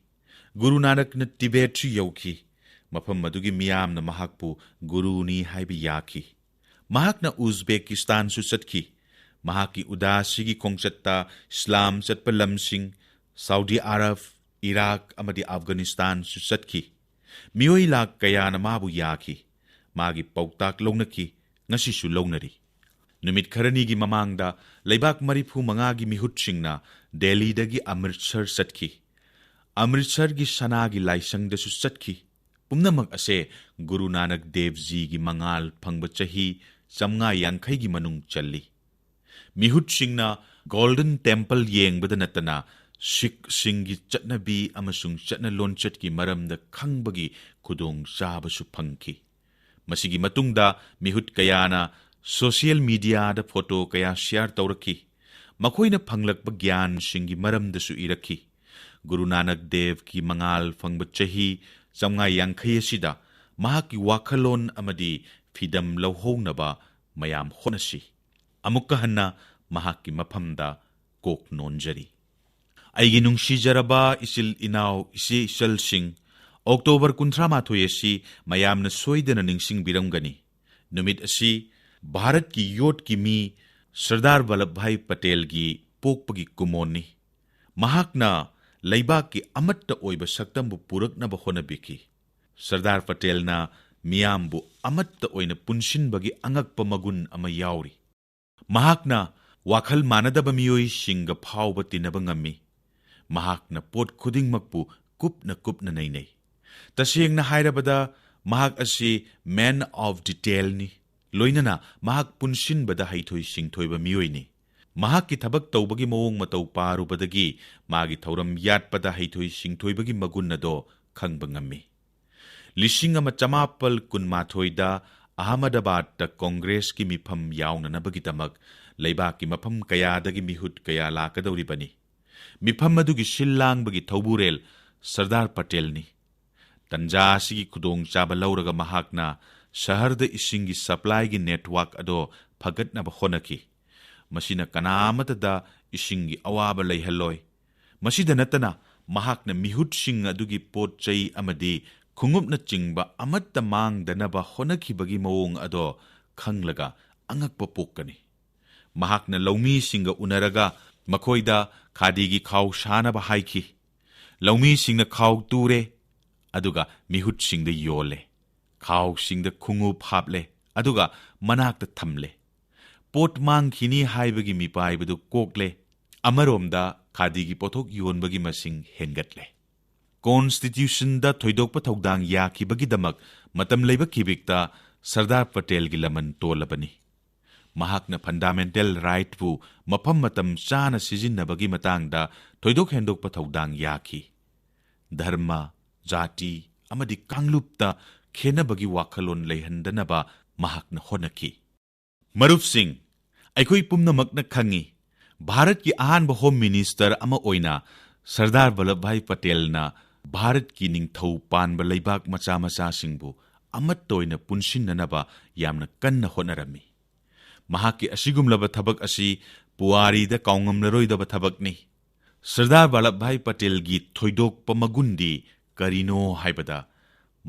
ꯒꯨꯔꯨ ꯅꯥꯅꯛꯅ ꯇꯤꯕꯦꯠꯁꯨ ꯌꯧꯈꯤ꯫ ꯃꯐꯝ ꯑꯗꯨꯒꯤ ꯃꯤꯌꯥꯝꯅ ꯃꯍꯥꯛꯄꯨ ꯒꯨꯔꯨꯅꯤ ꯍꯥꯏꯕ ꯌꯥꯈꯤ꯫ ꯃꯍꯥꯛꯅ ꯎꯖꯕꯦꯀꯤꯁꯇꯥꯟꯁꯨ ꯆꯠꯈꯤ꯫ ꯃꯍꯥꯛꯀꯤ ꯎꯗꯥꯁꯤꯒꯤ ꯈꯣꯡꯆꯠꯇ ꯏꯁꯂꯥꯝ ꯆꯠꯄ ꯂꯝꯁꯤꯡ, ꯁꯥꯎꯗꯤ ꯑꯔꯕ, ꯏꯔꯥꯛ ꯑꯃꯗꯤ ꯑꯐꯒꯥꯅꯤꯁꯇꯥꯟꯁꯨ ꯆꯠꯈꯤ꯫ ꯃꯤꯑꯣꯏ ꯂꯥꯈ ꯀꯌꯥꯅ ꯃꯥꯕꯨ ꯌꯥꯈꯤ꯫ ꯃꯥꯒꯤ ꯄꯥꯎꯇꯥꯛ ꯂꯧꯅꯈꯤ, ꯉꯁꯤꯁꯨ ꯂꯧꯅꯔꯤ꯫ ꯅꯨꯃꯤꯠ ꯈꯔꯅꯤꯒꯤ ꯃꯃꯥꯡꯗ ꯂꯩꯕꯥꯛ ꯃꯔꯤꯐꯨ ꯃꯉꯥꯒꯤ ꯃꯤꯍꯨꯠꯁꯤꯡꯅ ꯗꯦꯜꯂꯤꯗꯒꯤ ꯑꯃ꯭ꯔꯤꯠꯁꯔ ꯆꯠꯈꯤ꯫ ꯑꯃ꯭ꯔꯤꯠꯁꯔꯒꯤ ꯁꯅꯥꯒꯤ ꯂꯥꯏꯁꯪꯗꯁꯨ ꯆꯠꯈꯤ꯫ ꯄꯨꯝꯅꯃꯛ ꯑꯁꯦ ꯒꯨꯔꯨ ꯅꯥꯅꯛ ꯗꯦꯕꯖꯤꯒꯤ ꯃꯉꯥꯜ ꯐꯪꯕ ꯆꯍꯤ ꯆꯥꯝꯃꯉꯥ ꯌꯥꯡꯈꯩꯒꯤ ꯃꯅꯨꯡ ꯆꯜꯂꯤ꯫ ꯃꯤꯍꯨꯠꯁꯤꯡꯅ ꯒꯣꯜꯗꯟ ꯇꯦꯝꯄꯜ ꯌꯦꯡꯕꯗ ꯅꯠꯇꯅ ꯁꯤꯈꯁꯤꯡꯒꯤ ꯆꯠꯅꯕꯤ ꯑꯃꯁꯨꯡ ꯆꯠꯅ ꯂꯣꯟꯆꯠꯀꯤ ꯃꯔꯝꯗ ꯈꯪꯕꯒꯤ ꯈꯨꯗꯣꯡꯆꯥꯕꯁꯨ ꯐꯪꯈꯤ꯫ ꯃꯁꯤꯒꯤ ꯃꯇꯨꯡꯗ ꯃꯤꯍꯨꯠ ꯀꯌꯥꯅ ꯁꯣꯁꯤꯌꯦꯜ ꯃꯤꯗꯤꯌꯥꯗ ꯐꯣꯇꯣ ꯀꯌꯥ ꯁꯤꯌꯥꯔ ꯇꯧꯔꯛꯈꯤ꯫ ꯃꯈꯣꯏꯅ ꯐꯪꯂꯛꯄ ꯒ꯭ꯌꯥꯟꯁꯤꯡꯒꯤ ꯃꯔꯝꯗꯁꯨ ꯏꯔꯛꯈꯤ꯫ ꯒꯨꯔꯨ ꯅꯥꯅꯛ ꯗꯦꯕꯀꯤ ꯃꯉꯥꯜ ꯐꯪꯕ ꯆꯍꯤ ꯆꯥꯝꯃꯉꯥ ꯌꯥꯡꯈꯩ ꯑꯁꯤꯗ ꯃꯍꯥꯛꯀꯤ ꯋꯥꯈꯜꯂꯣꯟ ꯑꯃꯗꯤ ꯐꯤꯗꯝ ꯂꯧꯍꯧꯅꯕ ꯃꯌꯥꯝ ꯍꯣꯠꯅꯁꯤ꯫ ꯑꯃꯨꯛꯀ ꯍꯟꯅ ꯃꯍꯥꯛꯀꯤ ꯃꯐꯝꯗ ꯀꯣꯛ ꯅꯣꯟꯖꯔꯤ꯫ ꯑꯩꯒꯤ ꯅꯨꯡꯁꯤꯖꯔꯕ ꯏꯆꯤꯜ ꯏꯅꯥꯎ, ꯏꯆꯦ ꯏꯆꯜꯁꯤꯡ, ꯑꯣꯛꯇꯣꯕꯔ ꯀꯨꯟꯊ꯭ꯔꯥ ꯃꯥꯊꯣꯏ ꯑꯁꯤ ꯃꯌꯥꯝꯅ ꯁꯣꯏꯗꯅ ꯅꯤꯡꯁꯤꯡꯕꯤꯔꯝꯒꯅꯤ꯫ ꯅꯨꯃꯤꯠ ꯑꯁꯤ ꯚꯥꯔꯠꯀꯤ ꯌꯣꯠꯀꯤ ꯃꯤ ꯁꯔꯗꯥꯔ ꯚꯜꯂꯚꯚꯥꯏ ꯄꯇꯦꯜꯒꯤ ꯄꯣꯛꯄꯒꯤ ꯀꯨꯝꯑꯣꯟꯅꯤ꯫ ꯃꯍꯥꯛꯅ ꯂꯩꯕꯥꯛꯀꯤ ꯑꯃꯠꯇ ꯑꯣꯏꯕ ꯁꯛꯇꯝꯕꯨ ꯄꯨꯔꯛꯅꯕ ꯍꯣꯠꯅꯕꯤꯈꯤ꯫ ꯁꯔꯗꯥꯔ ꯄꯇꯦꯜꯅ ꯃꯤꯌꯥꯝꯕꯨ ꯑꯃꯠꯇ ꯑꯣꯏꯅ ꯄꯨꯟꯁꯤꯟꯕꯒꯤ ꯑꯉꯛꯄ ꯃꯒꯨꯟ ꯑꯃ ꯌꯥꯎꯔꯤ꯫ ꯃꯍꯥꯛꯅ ꯋꯥꯈꯜ ꯃꯥꯟꯅꯗꯕ ꯃꯤꯑꯣꯏꯁꯤꯡꯒ ꯐꯥꯎꯕ ꯇꯤꯟꯅꯕ ꯉꯝꯃꯤ꯫ ꯃꯍꯥꯛꯅ ꯄꯣꯠ ꯈꯨꯗꯤꯡꯃꯛꯄꯨ ꯀꯨꯞꯅ ꯀꯨꯞꯅ ꯅꯩꯅꯩ꯫ ꯇꯁꯦꯡꯅ ꯍꯥꯏꯔꯕꯗ, ꯃꯍꯥꯛ ꯑꯁꯤ man of detailꯅꯤ, ꯂꯣꯏꯅꯅ ꯃꯍꯥꯛ ꯄꯨꯟꯁꯤꯟꯕꯗ ꯍꯩꯊꯣꯏ ꯁꯤꯡꯊꯣꯏꯕ ꯃꯤꯑꯣꯏꯅꯤ꯫ ꯃꯍꯥꯛꯀꯤ ꯊꯕꯛ ꯇꯧꯕꯒꯤ ꯃꯑꯣꯡ ꯃꯇꯧ ꯄꯥꯔꯨꯕꯗꯒꯤ ꯃꯥꯒꯤ ꯊꯧꯔꯝ ꯌꯥꯠꯄꯗ ꯍꯩꯊꯣꯏ ꯁꯤꯡꯊꯣꯏꯕꯒꯤ ꯃꯒꯨꯟ ꯑꯗꯣ ꯈꯪꯕ ꯉꯝꯃꯤ꯫ ꯂꯤꯁꯤꯡ ꯑꯃ ꯆꯃꯥꯄꯜ ꯀꯨꯟꯃꯥꯊꯣꯏꯗ ꯑꯍꯃꯗꯕꯥꯗꯇ ꯀꯣꯡꯒ꯭ꯔꯦꯁꯀꯤ ꯃꯤꯐꯝ ꯌꯥꯎꯅꯅꯕꯒꯤꯗꯃꯛ ꯂꯩꯕꯥꯛꯀꯤ ꯃꯐꯝ ꯀꯌꯥꯗꯒꯤ ꯃꯤꯍꯨꯠ ꯀꯌꯥ ꯂꯥꯛꯀꯗꯧꯔꯤꯕꯅꯤ꯫ ꯃꯤꯐꯝ ꯑꯗꯨꯒꯤ ꯁꯤꯜ ꯂꯥꯡꯕꯒꯤ ꯊꯧꯕꯨꯔꯦꯜ ꯁꯔꯗꯥꯔ ꯄꯇꯦꯜꯅꯤ꯫ ꯇꯟꯖꯥ ꯑꯁꯤꯒꯤ ꯈꯨꯗꯣꯡꯆꯥꯕ ꯂꯧꯔꯒ ꯃꯍꯥꯛꯅ ꯁꯍꯔꯗ ꯏꯁꯤꯡꯒꯤ supplyꯒꯤ network ꯑꯗꯣ ꯐꯒꯠꯅꯕ ꯍꯣꯠꯅꯈꯤ꯫ ꯃꯁꯤꯅ ꯀꯅꯥ ꯑꯃꯠꯇꯗ ꯏꯁꯤꯡꯒꯤ ꯑꯋꯥꯕ ꯂꯩꯍꯜꯂꯣꯏ꯫ ꯃꯁꯤꯗ ꯅꯠꯇꯅ, ꯃꯍꯥꯛꯅ ꯃꯤꯍꯨꯠꯁꯤꯡ ꯑꯗꯨꯒꯤ ꯄꯣꯠ ꯆꯩ ꯑꯃꯗꯤ ꯈꯣꯡꯎꯞꯅꯆꯤꯡꯕ ꯑꯃꯠꯇ ꯃꯥꯡꯗꯅꯕ ꯍꯣꯠꯅꯈꯤꯕꯒꯤ ꯃꯑꯣꯡ ꯑꯗꯣ ꯈꯪꯂꯒ ꯑꯉꯛꯄ ꯄꯣꯛꯀꯅꯤ꯫ ꯃꯍꯥꯛꯅ ꯂꯧꯃꯤꯁꯤꯡꯒ ꯎꯅꯔꯒ ꯃꯈꯣꯏꯗ ꯈꯥꯗꯤꯒꯤ ꯈꯥꯎ ꯁꯥꯅꯕ ꯍꯥꯏꯈꯤ꯫ ꯂꯧꯃꯤꯁꯤꯡꯅ ꯈꯥꯎ ꯇꯨꯔꯦ, ꯑꯗꯨꯒ ꯃꯤꯍꯨꯠꯁꯤꯡꯗ ꯌꯣꯜꯂꯦ꯫ ꯈꯥꯎꯁꯤꯡꯗ ꯈꯣꯡꯎꯞ ꯍꯥꯞꯂꯦ, ꯑꯗꯨꯒ ꯃꯅꯥꯛꯇ ꯊꯝꯂꯦ꯫ ꯄꯣꯠ ꯃꯥꯡꯈꯤꯅꯤ ꯍꯥꯏꯕꯒꯤ ꯃꯤꯄꯥꯏꯕꯗꯨ ꯀꯣꯛꯂꯦ꯫ ꯑꯃꯔꯣꯝꯗ ꯈꯥꯗꯤꯒꯤ ꯄꯣꯠꯊꯣꯛ ꯌꯣꯟꯕꯒꯤ ꯃꯁꯤꯡ ꯍꯦꯟꯒꯠꯂꯦ꯫ Constitutionꯗ ꯊꯣꯏꯗꯣꯛꯄ ꯊꯧꯗꯥꯡ ꯌꯥꯈꯤꯕꯒꯤꯗꯃꯛ ꯃꯇꯝ ꯂꯩꯕ ꯈꯤꯕꯤꯛꯇ ꯁꯔꯗꯥꯔ ꯄꯇꯦꯜꯒꯤ ꯂꯃꯟ ꯇꯣꯜꯂꯕꯅꯤ꯫ ꯃꯍꯥꯛꯅ fundamental rightꯄꯨ ꯃꯐꯝ ꯃꯇꯝ ꯆꯥꯅ ꯁꯤꯖꯤꯟꯅꯕꯒꯤ ꯃꯇꯥꯡꯗ ꯊꯣꯏꯗꯣꯛ ꯍꯦꯟꯗꯣꯛꯄ ꯊꯧꯗꯥꯡ ꯌꯥꯈꯤ꯫ ꯙꯔꯃ, ꯖꯥꯇꯤ ꯑꯃꯗꯤ ꯀꯥꯡꯂꯨꯞꯇ ꯈꯦꯟꯅꯕꯒꯤ ꯋꯥꯈꯜꯂꯣꯟ ꯂꯩꯍꯟꯗꯅꯕ ꯃꯍꯥꯛꯅ ꯍꯣꯠꯅꯈꯤ꯫ ꯃꯔꯨꯞꯁꯤꯡ, ꯑꯩꯈꯣꯏ ꯄꯨꯝꯅꯃꯛꯅ ꯈꯪꯏ, ꯚꯥꯔꯠꯀꯤ ꯑꯍꯥꯟꯕ Home Minister ꯑꯃ ꯑꯣꯏꯅ ꯁꯔꯗꯥꯔ ꯚꯜꯂꯚꯚꯥꯏ ꯄꯇꯦꯜꯅ ꯚꯥꯔꯠꯀꯤ ꯅꯤꯡꯊꯧ ꯄꯥꯟꯕ ꯂꯩꯕꯥꯛ ꯃꯆꯥ ꯃꯆꯥꯁꯤꯡꯕꯨ ꯑꯃꯠꯇ ꯑꯣꯏꯅ ꯄꯨꯟꯁꯤꯟꯅꯅꯕ ꯌꯥꯝꯅ ꯀꯟꯅ ꯍꯣꯠꯅꯔꯝꯃꯤ꯫ ꯃꯍꯥꯛꯀꯤ ꯑꯁꯤꯒꯨꯝꯂꯕ ꯊꯕꯛ ꯑꯁꯤ ꯄꯨꯋꯥꯔꯤꯗ ꯀꯥꯎꯉꯝꯂꯔꯣꯏꯗꯕ ꯊꯕꯛꯅꯤ꯫ ꯁꯔꯗꯥꯔ ꯚꯜꯂꯚꯚꯥꯏ ꯄꯇꯦꯜꯒꯤ ꯊꯣꯏꯗꯣꯛꯄ ꯃꯒꯨꯟꯗꯤ ꯀꯔꯤꯅꯣ ꯍꯥꯏꯕꯗ,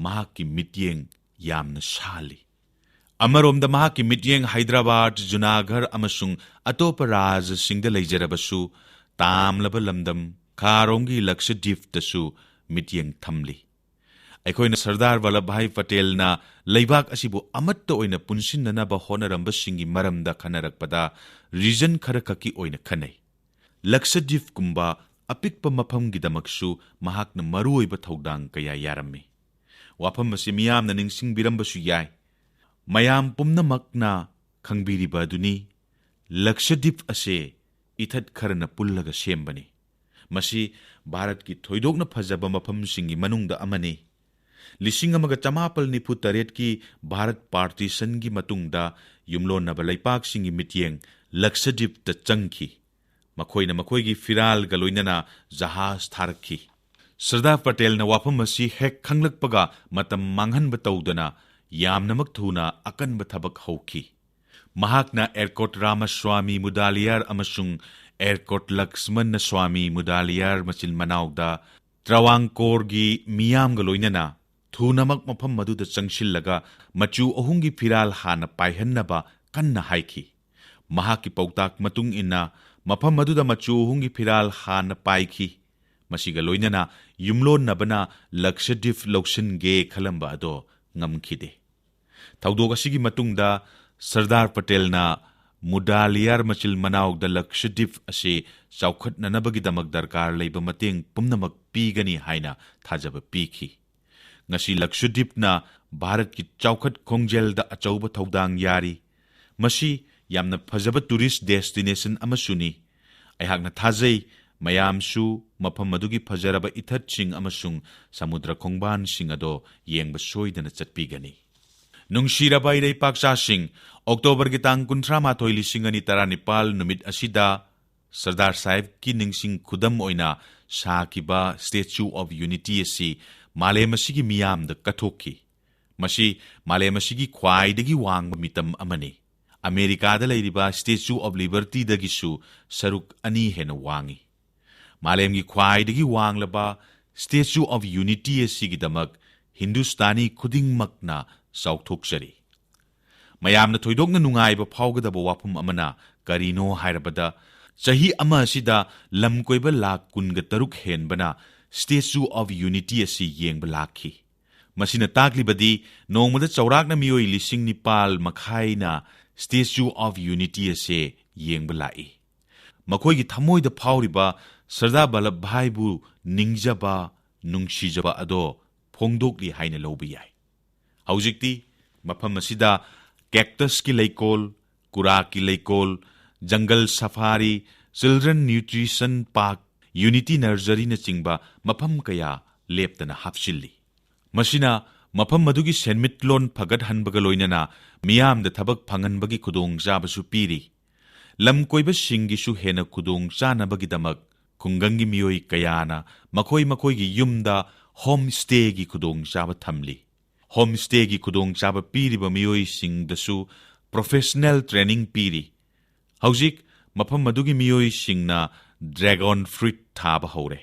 ꯃꯍꯥꯛꯀꯤ ꯃꯤꯠꯌꯦꯡ ꯌꯥꯝꯅ ꯁꯥꯜꯂꯤ꯫ ꯑꯃꯔꯣꯝꯗ, ꯃꯍꯥꯛꯀꯤ ꯃꯤꯠꯌꯦꯡ ꯍꯥꯏꯗ꯭ꯔꯕꯥꯗ, ꯖꯨꯅꯥꯒꯔ ꯑꯃꯁꯨꯡ ꯑꯇꯣꯞꯄ ꯔꯥꯖ꯭ꯌꯁꯤꯡꯗ ꯂꯩꯖꯔꯕꯁꯨ, ꯇꯥꯝꯂꯕ ꯂꯝꯗꯝ ꯈꯥꯔꯣꯝꯒꯤ ꯂꯛꯁꯗꯤꯞꯇꯁꯨ ꯃꯤꯠꯌꯦꯡ ꯊꯝꯂꯤ꯫ ꯑꯩꯈꯣꯏꯅ ꯁꯔꯗꯥꯔ ꯚꯜꯂꯚꯚꯥꯏ ꯄꯇꯦꯜꯅ ꯂꯩꯕꯥꯛ ꯑꯁꯤꯕꯨ ꯑꯃꯠꯇ ꯑꯣꯏꯅ ꯄꯨꯟꯁꯤꯟꯅꯅꯕ ꯍꯣꯠꯅꯔꯝꯕꯁꯤꯡꯒꯤ ꯃꯔꯝꯗ ꯈꯟꯅꯔꯛꯄꯗ, region ꯈꯔꯈꯛꯀꯤ ꯑꯣꯏꯅ ꯈꯟꯅꯩ꯫ ꯂꯛꯁꯗꯤꯞꯀꯨꯝꯕ ꯑꯄꯤꯛꯄ ꯃꯐꯝꯒꯤꯗꯃꯛꯁꯨ ꯃꯍꯥꯛꯅ ꯃꯔꯨꯑꯣꯏꯕ ꯊꯧꯗꯥꯡ ꯀꯌꯥ ꯌꯥꯔꯝꯃꯤ꯫ ꯋꯥꯐꯝ ꯑꯁꯤ ꯃꯤꯌꯥꯝꯅ ꯅꯤꯡꯁꯤꯡꯕꯤꯔꯝꯕꯁꯨ ꯌꯥꯏ꯫ ꯃꯌꯥꯝ ꯄꯨꯝꯅꯃꯛꯅ ꯈꯪꯕꯤꯔꯤꯕ ꯑꯗꯨꯅꯤ, ꯂꯛꯁꯗꯤꯞ ꯑꯁꯤ ꯏꯊꯠ ꯈꯔꯅ ꯄꯨꯜꯂꯒ ꯁꯦꯝꯕꯅꯤ꯫ ꯃꯁꯤ ꯚꯥꯔꯠꯀꯤ ꯊꯣꯏꯗꯣꯛꯅ ꯐꯖꯕ ꯃꯐꯝꯁꯤꯡꯒꯤ ꯃꯅꯨꯡꯗ ꯑꯃꯅꯤ꯫ ꯂꯤꯁꯤꯡ ꯑꯃꯒ ꯆꯃꯥꯄꯜ ꯅꯤꯐꯨ ꯇꯔꯦꯠꯀꯤ ꯚꯥꯔꯠ ꯄꯥꯔꯇꯤꯁꯟꯒꯤ ꯃꯇꯨꯡꯗ ꯌꯨꯝꯂꯣꯟꯅꯕ ꯂꯩꯄꯥꯛꯁꯤꯡꯒꯤ ꯃꯤꯠꯌꯦꯡ ꯂꯛꯁꯗꯤꯞꯇ ꯆꯪꯈꯤ꯫ ꯃꯈꯣꯏꯅ ꯃꯈꯣꯏꯒꯤ ꯐꯤꯔꯥꯜꯒ ꯂꯣꯏꯅꯅ ꯖꯍꯥꯖ ꯊꯥꯔꯛꯈꯤ꯫ ꯁꯔꯗꯥꯔ ꯄꯇꯦꯜꯅ ꯋꯥꯐꯝ ꯑꯁꯤ ꯍꯦꯛ ꯈꯪꯂꯛꯄꯒ ꯃꯇꯝ ꯃꯥꯡꯍꯟꯕ ꯇꯧꯗꯅ ꯌꯥꯝꯅꯃꯛ ꯊꯨꯅ ꯑꯀꯟꯕ ꯊꯕꯛ ꯍꯧꯈꯤ꯫ ꯃꯍꯥꯛꯅ ꯑꯦꯔꯀꯣꯠ ꯔꯥꯃꯁ꯭ꯋꯥꯃꯤ ꯃꯨꯗꯥꯂꯤꯌꯥꯔ ꯑꯃꯁꯨꯡ ꯑꯦꯔꯀꯣꯠ ꯂꯛꯁꯃꯟꯅ ꯁ꯭ꯋꯥꯃꯤ ꯃꯨꯗꯥꯂꯤꯌꯥꯔ ꯃꯆꯤꯟ ꯃꯅꯥꯎꯗ ꯇ꯭ꯔꯥꯋꯥꯡꯀꯣꯔꯒꯤ ꯃꯤꯌꯥꯝꯒ ꯂꯣꯏꯅꯅ ꯊꯨꯅꯃꯛ ꯃꯐꯝ ꯑꯗꯨꯗ ꯆꯪꯁꯤꯜꯂꯒ ꯃꯆꯨ ꯑꯍꯨꯝꯒꯤ ꯐꯤꯔꯥꯜ ꯍꯥꯟꯅ ꯄꯥꯏꯍꯟꯅꯕ ꯀꯟꯅ ꯍꯥꯏꯈꯤ꯫ ꯃꯍꯥꯛꯀꯤ ꯄꯥꯎꯇꯥꯛ ꯃꯇꯨꯡ ꯏꯟꯅ ꯃꯐꯝ ꯑꯗꯨꯗ ꯃꯆꯨ ꯑꯍꯨꯝꯒꯤ ꯐꯤꯔꯥꯜ ꯍꯥꯟꯅ ꯄꯥꯏꯈꯤ꯫ ꯃꯁꯤꯒ ꯂꯣꯏꯅꯅ ꯌꯨꯝꯂꯣꯟꯅꯕꯅ ꯂꯛꯁꯗꯤꯞ ꯂꯧꯁꯤꯟꯒꯦ ꯈꯜꯂꯝꯕ ꯑꯗꯣ ꯉꯝꯈꯤꯗꯦ꯫ ꯊꯧꯗꯣꯛ ꯑꯁꯤꯒꯤ ꯃꯇꯨꯡꯗ ꯁꯔꯗꯥꯔ ꯄꯇꯦꯜꯅ ꯃꯨꯗꯥꯂꯤꯌꯥꯔ ꯃꯆꯤꯜ ꯃꯅꯥꯎꯗ ꯂꯛꯁꯗꯤꯞ ꯑꯁꯤ ꯆꯥꯎꯈꯠꯅꯅꯕꯒꯤꯗꯃꯛ ꯗꯔꯀꯥꯔ ꯂꯩꯕ ꯃꯇꯦꯡ ꯄꯨꯝꯅꯃꯛ ꯄꯤꯒꯅꯤ ꯍꯥꯏꯅ ꯊꯥꯖꯕ ꯄꯤꯈꯤ꯫ ꯉꯁꯤ ꯂꯛꯁꯗꯤꯞꯅ ꯚꯥꯔꯠꯀꯤ ꯆꯥꯎꯈꯠ ꯈꯣꯡꯖꯦꯜꯗ ꯑꯆꯧꯕ ꯊꯧꯗꯥꯡ ꯌꯥꯔꯤ꯫ ꯃꯁꯤ ꯌꯥꯝꯅ ꯐꯖꯕ ꯇꯨꯔꯤꯁ ꯗꯦꯁꯇꯤꯅꯦꯁꯟ ꯑꯃꯁꯨꯅꯤ꯫ ꯑꯩꯍꯥꯛꯅ ꯊꯥꯖꯩ, ꯃꯌꯥꯝꯁꯨ ꯃꯐꯝ ꯑꯗꯨꯒꯤ ꯐꯖꯔꯕ ꯏꯊꯠꯁꯤꯡ ꯑꯃꯁꯨꯡ ꯁꯃꯨꯗ꯭ꯔ ꯈꯣꯡꯕꯥꯟꯁꯤꯡ ꯑꯗꯣ ꯌꯦꯡꯕ ꯁꯣꯏꯗꯅ ꯆꯠꯄꯤꯒꯅꯤ꯫ ꯅꯨꯡꯁꯤꯔꯕ ꯏꯔꯩꯄꯥꯛꯆꯥꯁꯤꯡ, ꯑꯣꯛꯇꯣꯕꯔꯒꯤ ꯇꯥꯡ ꯀꯨꯟꯊ꯭ꯔꯥ ꯃꯥꯊꯣꯏ, ꯂꯤꯁꯤꯡ ꯑꯅꯤ ꯇꯔꯥꯅꯤꯄꯥꯜ ꯅꯨꯃꯤꯠ ꯑꯁꯤꯗ ꯁꯔꯗꯥꯔ ꯁꯥꯍꯦꯕꯀꯤ ꯅꯤꯡꯁꯤꯡ ꯈꯨꯗꯝ ꯑꯣꯏꯅ ꯁꯥꯈꯤꯕ Statue of Unity ꯑꯁꯤ ꯃꯥꯂꯦꯝ ꯑꯁꯤꯒꯤ ꯃꯤꯌꯥꯝꯗ ꯀꯠꯊꯣꯛꯈꯤ꯫ ꯃꯁꯤ ꯃꯥꯂꯦꯝ ꯑꯁꯤꯒꯤ ꯈ꯭ꯋꯥꯏꯗꯒꯤ ꯋꯥꯡꯕ ꯃꯤꯇꯝ ꯑꯃꯅꯤ꯫ ꯑꯃꯦꯔꯤꯀꯥꯗ ꯂꯩꯔꯤꯕ Statue of Libertyꯗꯒꯤꯁꯨ ꯁꯔꯨꯛ ꯑꯅꯤ ꯍꯦꯟꯅ ꯋꯥꯡꯏ꯫ ꯃꯥꯂꯦꯝꯒꯤ ꯈ꯭ꯋꯥꯏꯗꯒꯤ ꯋꯥꯡꯂꯕ Statue of Unity ꯑꯁꯤꯒꯤꯗꯃꯛ ꯍꯤꯟꯗꯨꯁꯇꯥꯅꯤ ꯈꯨꯗꯤꯡꯃꯛꯅ ꯆꯥꯎꯊꯣꯛꯆꯔꯤ꯫ ꯃꯌꯥꯝꯅ ꯊꯣꯏꯗꯣꯛꯅ ꯅꯨꯡꯉꯥꯏꯕ ꯐꯥꯎꯒꯗꯕ ꯋꯥꯐꯝ ꯑꯃꯅ ꯀꯔꯤꯅꯣ ꯍꯥꯏꯔꯕꯗ, ꯆꯍꯤ ꯑꯃ ꯑꯁꯤꯗ ꯂꯝꯀꯣꯏꯕ ꯂꯥꯈ ꯀꯨꯟꯒ ꯇꯔꯨꯛ ꯍꯦꯟꯕꯅ Statue of Unity ꯑꯁꯤ ꯌꯦꯡꯕ ꯂꯥꯛꯈꯤ꯫ ꯃꯁꯤꯅ ꯇꯥꯛꯂꯤꯕꯗꯤ ꯅꯣꯡꯃꯗ ꯆꯥꯎꯔꯥꯛꯅ ꯃꯤꯑꯣꯏ ꯂꯤꯁꯤꯡ ꯅꯤꯄꯥꯜ ꯃꯈꯥꯏꯅ Statue of Unity ꯑꯁꯤ ꯌꯦꯡꯕ ꯂꯥꯛꯏ꯫ ꯃꯈꯣꯏꯒꯤ ꯊꯃꯣꯏꯗ ꯐꯥꯎꯔꯤꯕ ꯁꯔꯗꯥꯔ ꯚꯜꯂꯚ ꯚꯥꯏꯕꯨ ꯅꯤꯡꯖꯕ, ꯅꯨꯡꯁꯤꯖꯕ ꯑꯗꯣ ꯐꯣꯡꯗꯣꯛꯂꯤ ꯍꯥꯏꯅ ꯂꯧꯕ ꯌꯥꯏ꯫ ꯍꯧꯖꯤꯛꯇꯤ ꯃꯐꯝ ꯑꯁꯤꯗ ꯀꯦꯛꯇꯁꯀꯤ ꯂꯩꯀꯣꯜ, ꯀꯨꯔꯥꯛꯀꯤ ꯂꯩꯀꯣꯜ, jungle safari, children nutrition park, unity ꯅꯔꯖꯔꯤꯅꯆꯤꯡꯕ ꯃꯐꯝ ꯀꯌꯥ ꯂꯦꯞꯇꯅ ꯍꯥꯞꯆꯤꯜꯂꯤ꯫ ꯃꯁꯤꯅ ꯃꯐꯝ ꯑꯗꯨꯒꯤ ꯁꯦꯟꯃꯤꯠꯂꯣꯟ ꯐꯒꯠꯍꯟꯕꯒ ꯂꯣꯏꯅꯅ ꯃꯤꯌꯥꯝꯗ ꯊꯕꯛ ꯐꯪꯍꯟꯕꯒꯤ ꯈꯨꯗꯣꯡꯆꯥꯕꯁꯨ ꯄꯤꯔꯤ꯫ ꯂꯝ ꯀꯣꯏꯕꯁꯤꯡꯒꯤꯁꯨ ꯍꯦꯟꯅ ꯈꯨꯗꯣꯡ ꯆꯥꯅꯕꯒꯤꯗꯃꯛ ꯈꯨꯡꯒꯪꯒꯤ ꯃꯤꯑꯣꯏ ꯀꯌꯥꯅ ꯃꯈꯣꯏ ꯃꯈꯣꯏꯒꯤ ꯌꯨꯝꯗ ꯍꯣꯝ ꯁ꯭ꯇꯦꯒꯤ ꯈꯨꯗꯣꯡꯆꯥꯕ ꯊꯝꯂꯤ꯫ ꯍꯣꯝ ꯁ꯭ꯇꯦꯒꯤ ꯈꯨꯗꯣꯡꯆꯥꯕ ꯄꯤꯔꯤꯕ ꯃꯤꯑꯣꯏꯁꯤꯡꯗꯁꯨ ꯄ꯭ꯔꯣꯐꯦꯁꯅꯦꯜ ꯇ꯭ꯔꯦꯅꯤꯡ ꯄꯤꯔꯤ꯫ ꯍꯧꯖꯤꯛ ꯃꯐꯝ ꯑꯗꯨꯒꯤ ꯃꯤꯑꯣꯏꯁꯤꯡꯅ ꯗ꯭ꯔꯦꯒꯣꯟ ꯐ꯭ꯔꯨꯏꯠ ꯊꯥꯕ ꯍꯧꯔꯦ꯫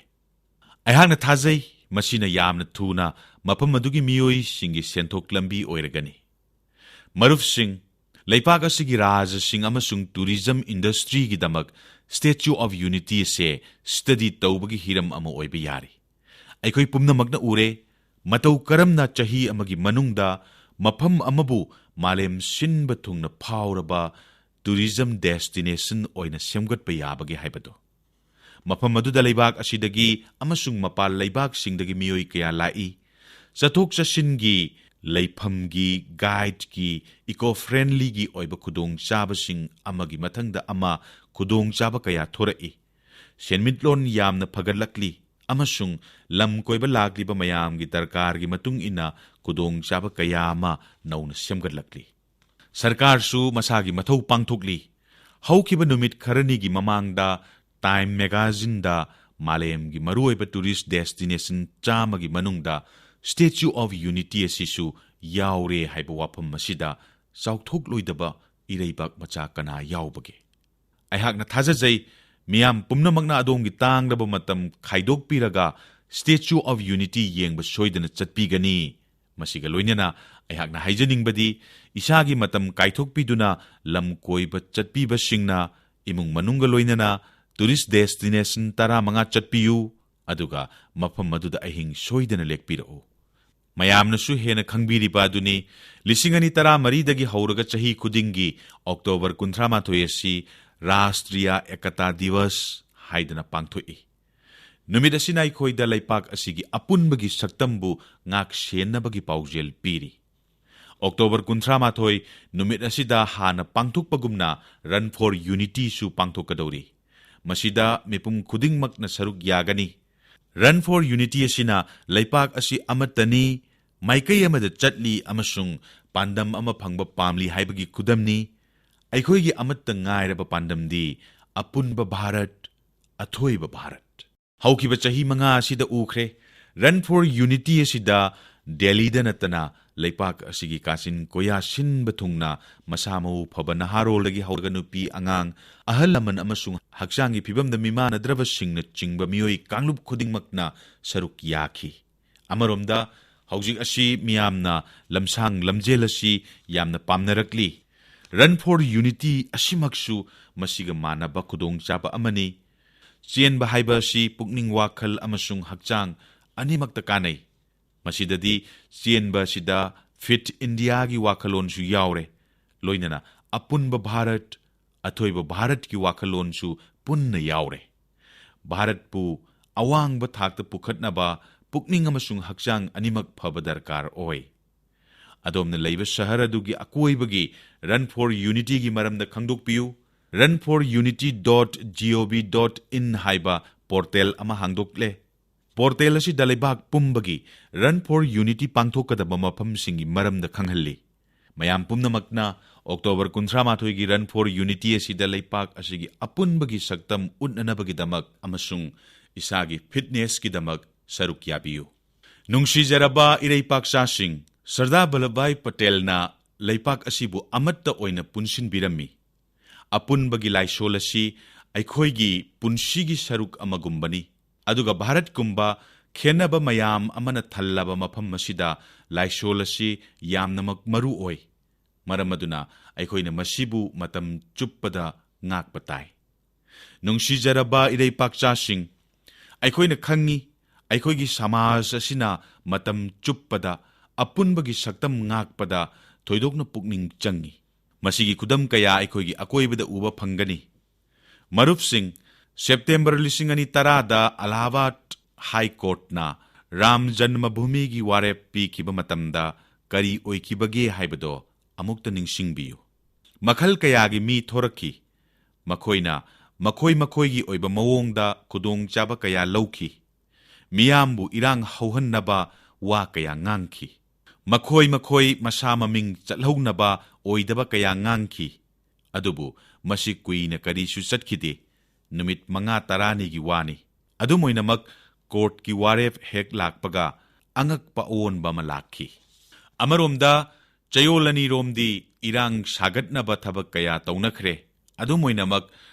ꯑꯩꯍꯥꯛꯅ ꯊꯥꯖꯩ ꯃꯁꯤꯅ ꯌꯥꯝꯅ ꯊꯨꯅ ꯃꯐꯝ ꯑꯗꯨꯒꯤ ꯃꯤꯑꯣꯏꯁꯤꯡꯒꯤ ꯁꯦꯟꯊꯣꯛ ꯂꯝꯕꯤ ꯑꯣꯏꯔꯒꯅꯤ꯫ ꯃꯔꯨꯞꯁꯤꯡ, ꯂꯩꯄꯥꯛ ꯑꯁꯤꯒꯤ ꯔꯥꯖꯁꯤꯡ ꯑꯃꯁꯨꯡ ꯇꯨꯔꯤꯖꯝ ꯏꯟꯗꯁꯇ꯭ꯔꯤꯒꯤꯗꯃꯛ ꯁ꯭ꯇꯦꯆꯨ ꯑꯣꯐ ꯌꯨꯅꯤꯇꯤ ꯑꯁꯤ ꯁ꯭ꯇꯗꯤ ꯇꯧꯕꯒꯤ ꯍꯤꯔꯝ ꯑꯃ ꯑꯣꯏꯕ ꯌꯥꯔꯤ꯫ ꯑꯩꯈꯣꯏ ꯄꯨꯝꯅꯃꯛꯅ ꯎꯔꯦ, ꯃꯇꯧ ꯀꯔꯝꯅ ꯆꯍꯤ ꯑꯃꯒꯤ ꯃꯅꯨꯡꯗ ꯃꯐꯝ ꯑꯃꯕꯨ ꯃꯥꯂꯦꯝ ꯁꯤꯟꯕ ꯊꯨꯡꯅ ꯐꯥꯎꯔꯕ ꯇꯨꯔꯤꯖꯝ ꯗꯦꯁꯇꯤꯅꯦꯁꯟ ꯑꯣꯏꯅ ꯁꯦꯝꯒꯠꯄ ꯌꯥꯕꯒꯦ ꯍꯥꯏꯕꯗꯨ꯫ ꯃꯐꯝ ꯑꯗꯨꯗ ꯂꯩꯕꯥꯛ ꯑꯁꯤꯗꯒꯤ ꯑꯃꯁꯨꯡ ꯃꯄꯥꯟ ꯂꯩꯕꯥꯛꯁꯤꯡꯗꯒꯤ ꯃꯤꯑꯣꯏ ꯀꯌꯥ ꯂꯥꯛꯏ꯫ ꯆꯠꯊꯣꯛ ꯆꯠꯁꯤꯟꯒꯤ, ꯂꯩꯐꯝꯒꯤ, ꯒꯥꯏꯗꯀꯤ, ꯏꯀꯣ ꯐ꯭ꯔꯦꯟꯂꯤꯒꯤ ꯑꯣꯏꯕ ꯈꯨꯗꯣꯡꯆꯥꯕꯁꯤꯡ ꯑꯃꯒꯤ ꯃꯊꯪꯗ ꯑꯃ ꯈꯨꯗꯣꯡꯆꯥꯕ ꯀꯌꯥ ꯊꯣꯔꯛꯏ꯫ ꯁꯦꯟꯃꯤꯠꯂꯣꯟ ꯌꯥꯝꯅ ꯐꯒꯠꯂꯛꯂꯤ ꯑꯃꯁꯨꯡ ꯂꯝ ꯀꯣꯏꯕ ꯂꯥꯛꯂꯤꯕ ꯃꯌꯥꯝꯒꯤ ꯗꯔꯀꯥꯔꯒꯤ ꯃꯇꯨꯡ ꯏꯟꯅ ꯈꯨꯗꯣꯡꯆꯥꯕ ꯀꯌꯥ ꯑꯃ ꯅꯧꯅ ꯁꯦꯝꯒꯠꯂꯛꯂꯤ꯫ ꯁꯔꯀꯥꯔꯁꯨ ꯃꯁꯥꯒꯤ ꯃꯊꯧ ꯄꯥꯡꯊꯣꯛꯂꯤ꯫ ꯍꯧꯈꯤꯕ ꯅꯨꯃꯤꯠ ꯈꯔꯅꯤꯒꯤ ꯃꯃꯥꯡꯗ ꯇꯥꯏꯝ ꯃꯦꯒꯥꯖꯤꯟꯗ ꯃꯥꯂꯦꯝꯒꯤ ꯃꯔꯨꯑꯣꯏꯕ ꯇꯨꯔꯤꯁ ꯗꯦꯁꯇꯤꯅꯦꯁꯟ ꯆꯥꯝꯃꯒꯤ ꯃꯅꯨꯡꯗ ꯁ꯭ꯇꯦꯆꯨ ꯑꯣꯐ ꯌꯨꯅꯤꯇꯤ ꯑꯁꯤꯁꯨ ꯌꯥꯎꯔꯦ ꯍꯥꯏꯕ ꯋꯥꯐꯝ ꯑꯁꯤꯗ ꯆꯥꯎꯊꯣꯛꯂꯣꯏꯗꯕ ꯏꯔꯩꯕꯥꯛ ꯃꯆꯥ ꯀꯅꯥ ꯌꯥꯎꯕꯒꯦ? ꯑꯩꯍꯥꯛꯅ ꯊꯥꯖꯖꯩ, ꯃꯤꯌꯥꯝ ꯄꯨꯝꯅꯃꯛꯅ ꯑꯗꯣꯝꯒꯤ ꯇꯥꯡꯂꯕ ꯃꯇꯝ ꯈꯥꯏꯗꯣꯛꯄꯤꯔꯒ ꯁ꯭ꯇꯦꯆꯨ ꯑꯣꯐ ꯌꯨꯅꯤꯇꯤ ꯌꯦꯡꯕ ꯁꯣꯏꯗꯅ ꯆꯠꯄꯤꯒꯅꯤ꯫ ꯃꯁꯤꯒ ꯂꯣꯏꯅꯅ ꯑꯩꯍꯥꯛꯅ ꯍꯥꯏꯖꯅꯤꯡꯕꯗꯤ, ꯏꯁꯥꯒꯤ ꯃꯇꯝ ꯀꯥꯏꯊꯣꯛꯄꯤꯗꯨꯅ ꯂꯝ ꯀꯣꯏꯕ ꯆꯠꯄꯤꯕꯁꯤꯡꯅ ꯏꯃꯨꯡ ꯃꯅꯨꯡꯒ ꯂꯣꯏꯅꯅ ꯇꯨꯔꯤꯁ ꯗꯦꯁꯇꯤꯅꯦꯁꯟ ꯇꯔꯥꯃꯉꯥ ꯆꯠꯄꯤꯌꯨ, ꯑꯗꯨꯒ ꯃꯐꯝ ꯑꯗꯨꯗ ꯑꯍꯤꯡ ꯁꯣꯏꯗꯅ ꯂꯦꯛꯄꯤꯔꯛꯎ꯫ ꯃꯌꯥꯝꯅꯁꯨ ꯍꯦꯟꯅ ꯈꯪꯕꯤꯔꯤꯕ ꯑꯗꯨꯅꯤ, ꯂꯤꯁꯤꯡ ꯑꯅꯤ ꯇꯔꯥꯃꯔꯤꯗꯒꯤ ꯍꯧꯔꯒ ꯆꯍꯤ ꯈꯨꯗꯤꯡꯒꯤ ꯑꯣꯛꯇꯣꯕꯔ ꯀꯨꯟꯊ꯭ꯔꯥꯃꯥꯊꯣꯏ ꯑꯁꯤ ꯔꯥꯁꯇ꯭ꯔꯤꯌꯥ ꯑꯦꯀꯇꯥ ꯗꯤꯋꯁ ꯍꯥꯏꯗꯅ ꯄꯥꯡꯊꯣꯛꯏ꯫ ꯅꯨꯃꯤꯠ ꯑꯁꯤꯅ ꯑꯩꯈꯣꯏꯗ ꯂꯩꯄꯥꯛ ꯑꯁꯤꯒꯤ ꯑꯄꯨꯟꯕꯒꯤ ꯁꯛꯇꯝꯕꯨ ꯉꯥꯛ ꯁꯦꯟꯅꯕꯒꯤ ꯄꯥꯎꯖꯦꯜ ꯄꯤꯔꯤ꯫ ꯑꯣꯛꯇꯣꯕꯔ ꯀꯨꯟꯊ꯭ꯔꯥ ꯃꯥꯊꯣꯏ ꯅꯨꯃꯤꯠ ꯑꯁꯤꯗ ꯍꯥꯟꯅ ꯄꯥꯡꯊꯣꯛꯄꯒꯨꯝꯅ Run for Unityꯁꯨ ꯄꯥꯡꯊꯣꯛꯀꯗꯧꯔꯤ꯫ ꯃꯁꯤꯗ ꯃꯤꯄꯨꯝ ꯈꯨꯗꯤꯡꯃꯛꯅ ꯁꯔꯨꯛ ꯌꯥꯒꯅꯤ꯫ Run for Unity ꯑꯁꯤꯅ ꯂꯩꯄꯥꯛ ꯑꯁꯤ ꯑꯃꯠꯇꯅꯤ, ꯃꯥꯏꯀꯩ ꯑꯃꯗ ꯆꯠꯂꯤ ꯑꯃꯁꯨꯡ ꯄꯥꯟꯗꯝ ꯑꯃ ꯐꯪꯕ ꯄꯥꯝꯂꯤ ꯍꯥꯏꯕꯒꯤ ꯈꯨꯗꯝꯅꯤ꯫ ꯑꯩꯈꯣꯏꯒꯤ ꯑꯃꯠꯇ ꯉꯥꯏꯔꯕ ꯄꯥꯟꯗꯝꯗꯤ ꯑꯄꯨꯟꯕ ꯚꯥꯔꯠ, ꯑꯊꯣꯏꯕ ꯚꯥꯔꯠ꯫ ꯍꯧꯈꯤꯕ ꯆꯍꯤ ꯃꯉꯥ ꯑꯁꯤꯗ ꯎꯈ꯭ꯔꯦ, Run for Unity ꯑꯁꯤꯗ ꯗꯦꯜꯂꯤꯗ ꯅꯠꯇꯅ ꯂꯩꯄꯥꯛ ꯑꯁꯤꯒꯤ ꯀꯥꯆꯤꯟ ꯀꯣꯌꯥ ꯁꯤꯟꯕ ꯊꯨꯡꯅ ꯃꯁꯥ ꯃꯎ ꯐꯕ ꯅꯍꯥꯔꯣꯜꯗꯒꯤ ꯍꯧꯔꯒ ꯅꯨꯄꯤ ꯑꯉꯥꯡ, ꯑꯍꯜ ꯂꯃꯟ ꯑꯃꯁꯨꯡ ꯍꯛꯆꯥꯡꯒꯤ ꯐꯤꯕꯝꯗ ꯃꯤꯃꯥꯟꯅꯗ꯭ꯔꯕꯁꯤꯡꯅ ꯆꯤꯡꯕ ꯃꯤꯑꯣꯏ ꯀꯥꯡꯂꯨꯞ ꯈꯨꯗꯤꯡꯃꯛꯅ ꯁꯔꯨꯛ ꯌꯥꯈꯤ꯫ ꯑꯃꯔꯣꯝꯗ, ꯍꯧꯖꯤꯛ ꯑꯁꯤ ꯃꯤꯌꯥꯝꯅ ꯂꯝꯁꯥꯡ ꯂꯝꯖꯦꯜ ꯑꯁꯤ ꯌꯥꯝꯅ ꯄꯥꯝꯅꯔꯛꯂꯤ꯫ Run for Unity ꯑꯁꯤꯃꯛꯁꯨ ꯃꯁꯤꯒ ꯃꯥꯟꯅꯕ ꯈꯨꯗꯣꯡꯆꯥꯕ ꯑꯃꯅꯤ꯫ ꯆꯦꯟꯕ ꯍꯥꯏꯕ ꯑꯁꯤ ꯄꯨꯛꯅꯤꯡ, ꯋꯥꯈꯜ ꯑꯃꯁꯨꯡ ꯍꯛꯆꯥꯡ ꯑꯅꯤꯃꯛꯇ ꯀꯥꯟꯅꯩ꯫ ꯃꯁꯤꯗꯗꯤ ꯆꯦꯟꯕ ꯑꯁꯤꯗ Fit Indiaꯒꯤ ꯋꯥꯈꯜꯂꯣꯟꯁꯨ ꯌꯥꯎꯔꯦ, ꯂꯣꯏꯅꯅ ꯑꯄꯨꯟꯕ ꯚꯥꯔꯠ, ꯑꯊꯣꯏꯕ ꯚꯥꯔꯠꯀꯤ ꯋꯥꯈꯜꯂꯣꯟꯁꯨ ꯄꯨꯟꯅ ꯌꯥꯎꯔꯦ꯫ ꯚꯥꯔꯠꯄꯨ ꯑꯋꯥꯡꯕ ꯊꯥꯛꯇ ꯄꯨꯈꯠꯅꯕ ꯄꯨꯛꯅꯤꯡ ꯑꯃꯁꯨꯡ ꯍꯛꯆꯥꯡ ꯑꯅꯤꯃꯛ ꯐꯕ ꯗꯔꯀꯥꯔ ꯑꯣꯏ꯫ ꯑꯗꯣꯝꯅ ꯂꯩꯕ ꯁꯍꯔ ꯑꯗꯨꯒꯤ ꯑꯀꯣꯏꯕꯒꯤ Run for Unityꯒꯤ ꯃꯔꯝꯗ ꯈꯪꯗꯣꯛꯄꯤꯌꯨ꯫ Run for Unity dot G O V dot in ꯍꯥꯏꯕ ꯄꯣꯔꯇꯦꯜ ꯑꯃ ꯍꯥꯡꯗꯣꯛꯂꯦ꯫ ꯄꯣꯔꯇꯦꯜ ꯑꯁꯤꯗ ꯂꯩꯕꯥꯛ ꯄꯨꯝꯕꯒꯤ Run for Unity ꯄꯥꯡꯊꯣꯛꯀꯗꯕ ꯃꯐꯝꯁꯤꯡꯒꯤ ꯃꯔꯝꯗ ꯈꯪꯍꯜꯂꯤ꯫ ꯃꯌꯥꯝ ꯄꯨꯝꯅꯃꯛꯅ ꯑꯣꯛꯇꯣꯕꯔ ꯀꯨꯟꯊ꯭ꯔꯥ ꯃꯥꯊꯣꯏꯒꯤ Run for Unity ꯑꯁꯤꯗ ꯂꯩꯄꯥꯛ ꯑꯁꯤꯒꯤ ꯑꯄꯨꯟꯕꯒꯤ ꯁꯛꯇꯝ ꯎꯠꯅꯅꯕꯒꯤꯗꯃꯛ ꯑꯃꯁꯨꯡ ꯏꯁꯥꯒꯤ fitnessꯀꯤꯗꯃꯛ ꯁꯔꯨꯛ ꯌꯥꯕꯤꯌꯨ꯫ ꯅꯨꯡꯁꯤꯖꯔꯕ ꯏꯔꯩꯄꯥꯛꯆꯥꯁꯤꯡ, ꯁꯔꯗꯥꯔ ꯚꯜꯂꯚꯚꯥꯏ ꯄꯇꯦꯜꯅ ꯂꯩꯄꯥꯛ ꯑꯁꯤꯕꯨ ꯑꯃꯠꯇ ꯑꯣꯏꯅ ꯄꯨꯟꯁꯤꯟꯕꯤꯔꯝꯃꯤ꯫ ꯑꯄꯨꯟꯕꯒꯤ ꯂꯥꯏꯁꯣꯜ ꯑꯁꯤ ꯑꯩꯈꯣꯏꯒꯤ ꯄꯨꯟꯁꯤꯒꯤ ꯁꯔꯨꯛ ꯑꯃꯒꯨꯝꯕꯅꯤ꯫ ꯑꯗꯨꯒ ꯚꯥꯔꯠꯀꯨꯝꯕ ꯈꯦꯟꯅꯕ ꯃꯌꯥꯝ ꯑꯃꯅ ꯊꯜꯂꯕ ꯃꯐꯝ ꯑꯁꯤꯗ ꯂꯥꯏꯁꯣꯜ ꯑꯁꯤ ꯌꯥꯝꯅꯃꯛ ꯃꯔꯨ ꯑꯣꯏ꯫ ꯃꯔꯝ ꯑꯗꯨꯅ ꯑꯩꯈꯣꯏꯅ ꯃꯁꯤꯕꯨ ꯃꯇꯝ ꯆꯨꯞꯄꯗ ꯉꯥꯛꯄ ꯇꯥꯏ꯫ ꯅꯨꯡꯁꯤꯖꯔꯕ ꯏꯔꯩꯄꯥꯛꯆꯥꯁꯤꯡ, ꯑꯩꯈꯣꯏꯅ ꯈꯪꯉꯤ, ꯑꯩꯈꯣꯏꯒꯤ ꯁꯃꯥꯖ ꯑꯁꯤꯅ ꯃꯇꯝ ꯆꯨꯞꯄꯗ ꯑꯄꯨꯟꯕꯒꯤ ꯁꯛꯇꯝ ꯉꯥꯛꯄꯗ ꯊꯣꯏꯗꯣꯛꯅ ꯄꯨꯛꯅꯤꯡ ꯆꯪꯉꯤ꯫ ꯃꯁꯤꯒꯤ ꯈꯨꯗꯝ ꯀꯌꯥ ꯑꯩꯈꯣꯏꯒꯤ ꯑꯀꯣꯏꯕꯗ ꯎꯕ ꯐꯪꯒꯅꯤ꯫ ꯃꯔꯨꯞꯁꯤꯡ, ꯁꯦꯞꯇꯦꯝꯕꯔ ꯂꯤꯁꯤꯡ ꯑꯅꯤ ꯇꯔꯥꯗ ꯑꯂꯥꯍꯥꯕꯥꯗ ꯍꯥꯏ ꯀꯣꯔꯠꯅ ꯔꯥꯝ ꯖꯟꯃꯚꯨꯃꯤꯒꯤ ꯋꯥꯔꯦꯞ ꯄꯤꯈꯤꯕ ꯃꯇꯝꯗ ꯀꯔꯤ ꯑꯣꯏꯈꯤꯕꯒꯦ ꯍꯥꯏꯕꯗꯣ ꯑꯃꯨꯛꯇ ꯅꯤꯡꯁꯤꯡꯕꯤꯌꯨ꯫ ꯃꯈꯜ ꯀꯌꯥꯒꯤ ꯃꯤ ꯊꯣꯔꯛꯈꯤ꯫ ꯃꯈꯣꯏꯅ ꯃꯈꯣꯏ ꯃꯈꯣꯏꯒꯤ ꯑꯣꯏꯕ ꯃꯑꯣꯡꯗ ꯈꯨꯗꯣꯡꯆꯥꯕ ꯀꯌꯥ ꯂꯧꯈꯤ꯫ ꯃꯤꯌꯥꯝꯕꯨ ꯏꯔꯥꯡ ꯍꯧꯍꯟꯅꯕ ꯋꯥ ꯀꯌꯥ ꯉꯥꯡꯈꯤ꯫ ꯃꯈꯣꯏ ꯃꯈꯣꯏ ꯃꯁꯥ ꯃꯃꯤꯡ ꯆꯠꯍꯧꯅꯕ ꯑꯣꯏꯗꯕ ꯀꯌꯥ ꯉꯥꯡꯈꯤ꯫ ꯑꯗꯨꯕꯨ ꯃꯁꯤ ꯀꯨꯏꯅ ꯀꯔꯤꯁꯨ ꯆꯠꯈꯤꯗꯦ꯫ ꯅꯨꯃꯤꯠ ꯃꯉꯥ ꯇꯔꯥꯅꯤꯒꯤ ꯋꯥꯅꯤ꯫ ꯑꯗꯨꯝ ꯑꯣꯏꯅꯃꯛ, ꯀꯣꯔꯠꯀꯤ ꯋꯥꯔꯦꯞ ꯍꯦꯛ ꯂꯥꯛꯄꯒ ꯑꯉꯛꯄ ꯑꯑꯣꯟꯕ ꯑꯃ ꯂꯥꯛꯈꯤ꯫ ꯑꯃꯔꯣꯝꯗ, ꯆꯌꯣꯜ ꯑꯅꯤꯔꯣꯝꯗꯤ ꯏꯔꯥꯡ ꯁꯥꯒꯠꯅꯕ ꯊꯕꯛ ꯀꯌꯥ ꯇꯧꯅꯈ꯭ꯔꯦ꯫ ꯑꯗꯨꯝ ꯑꯣꯏꯅꯃꯛ,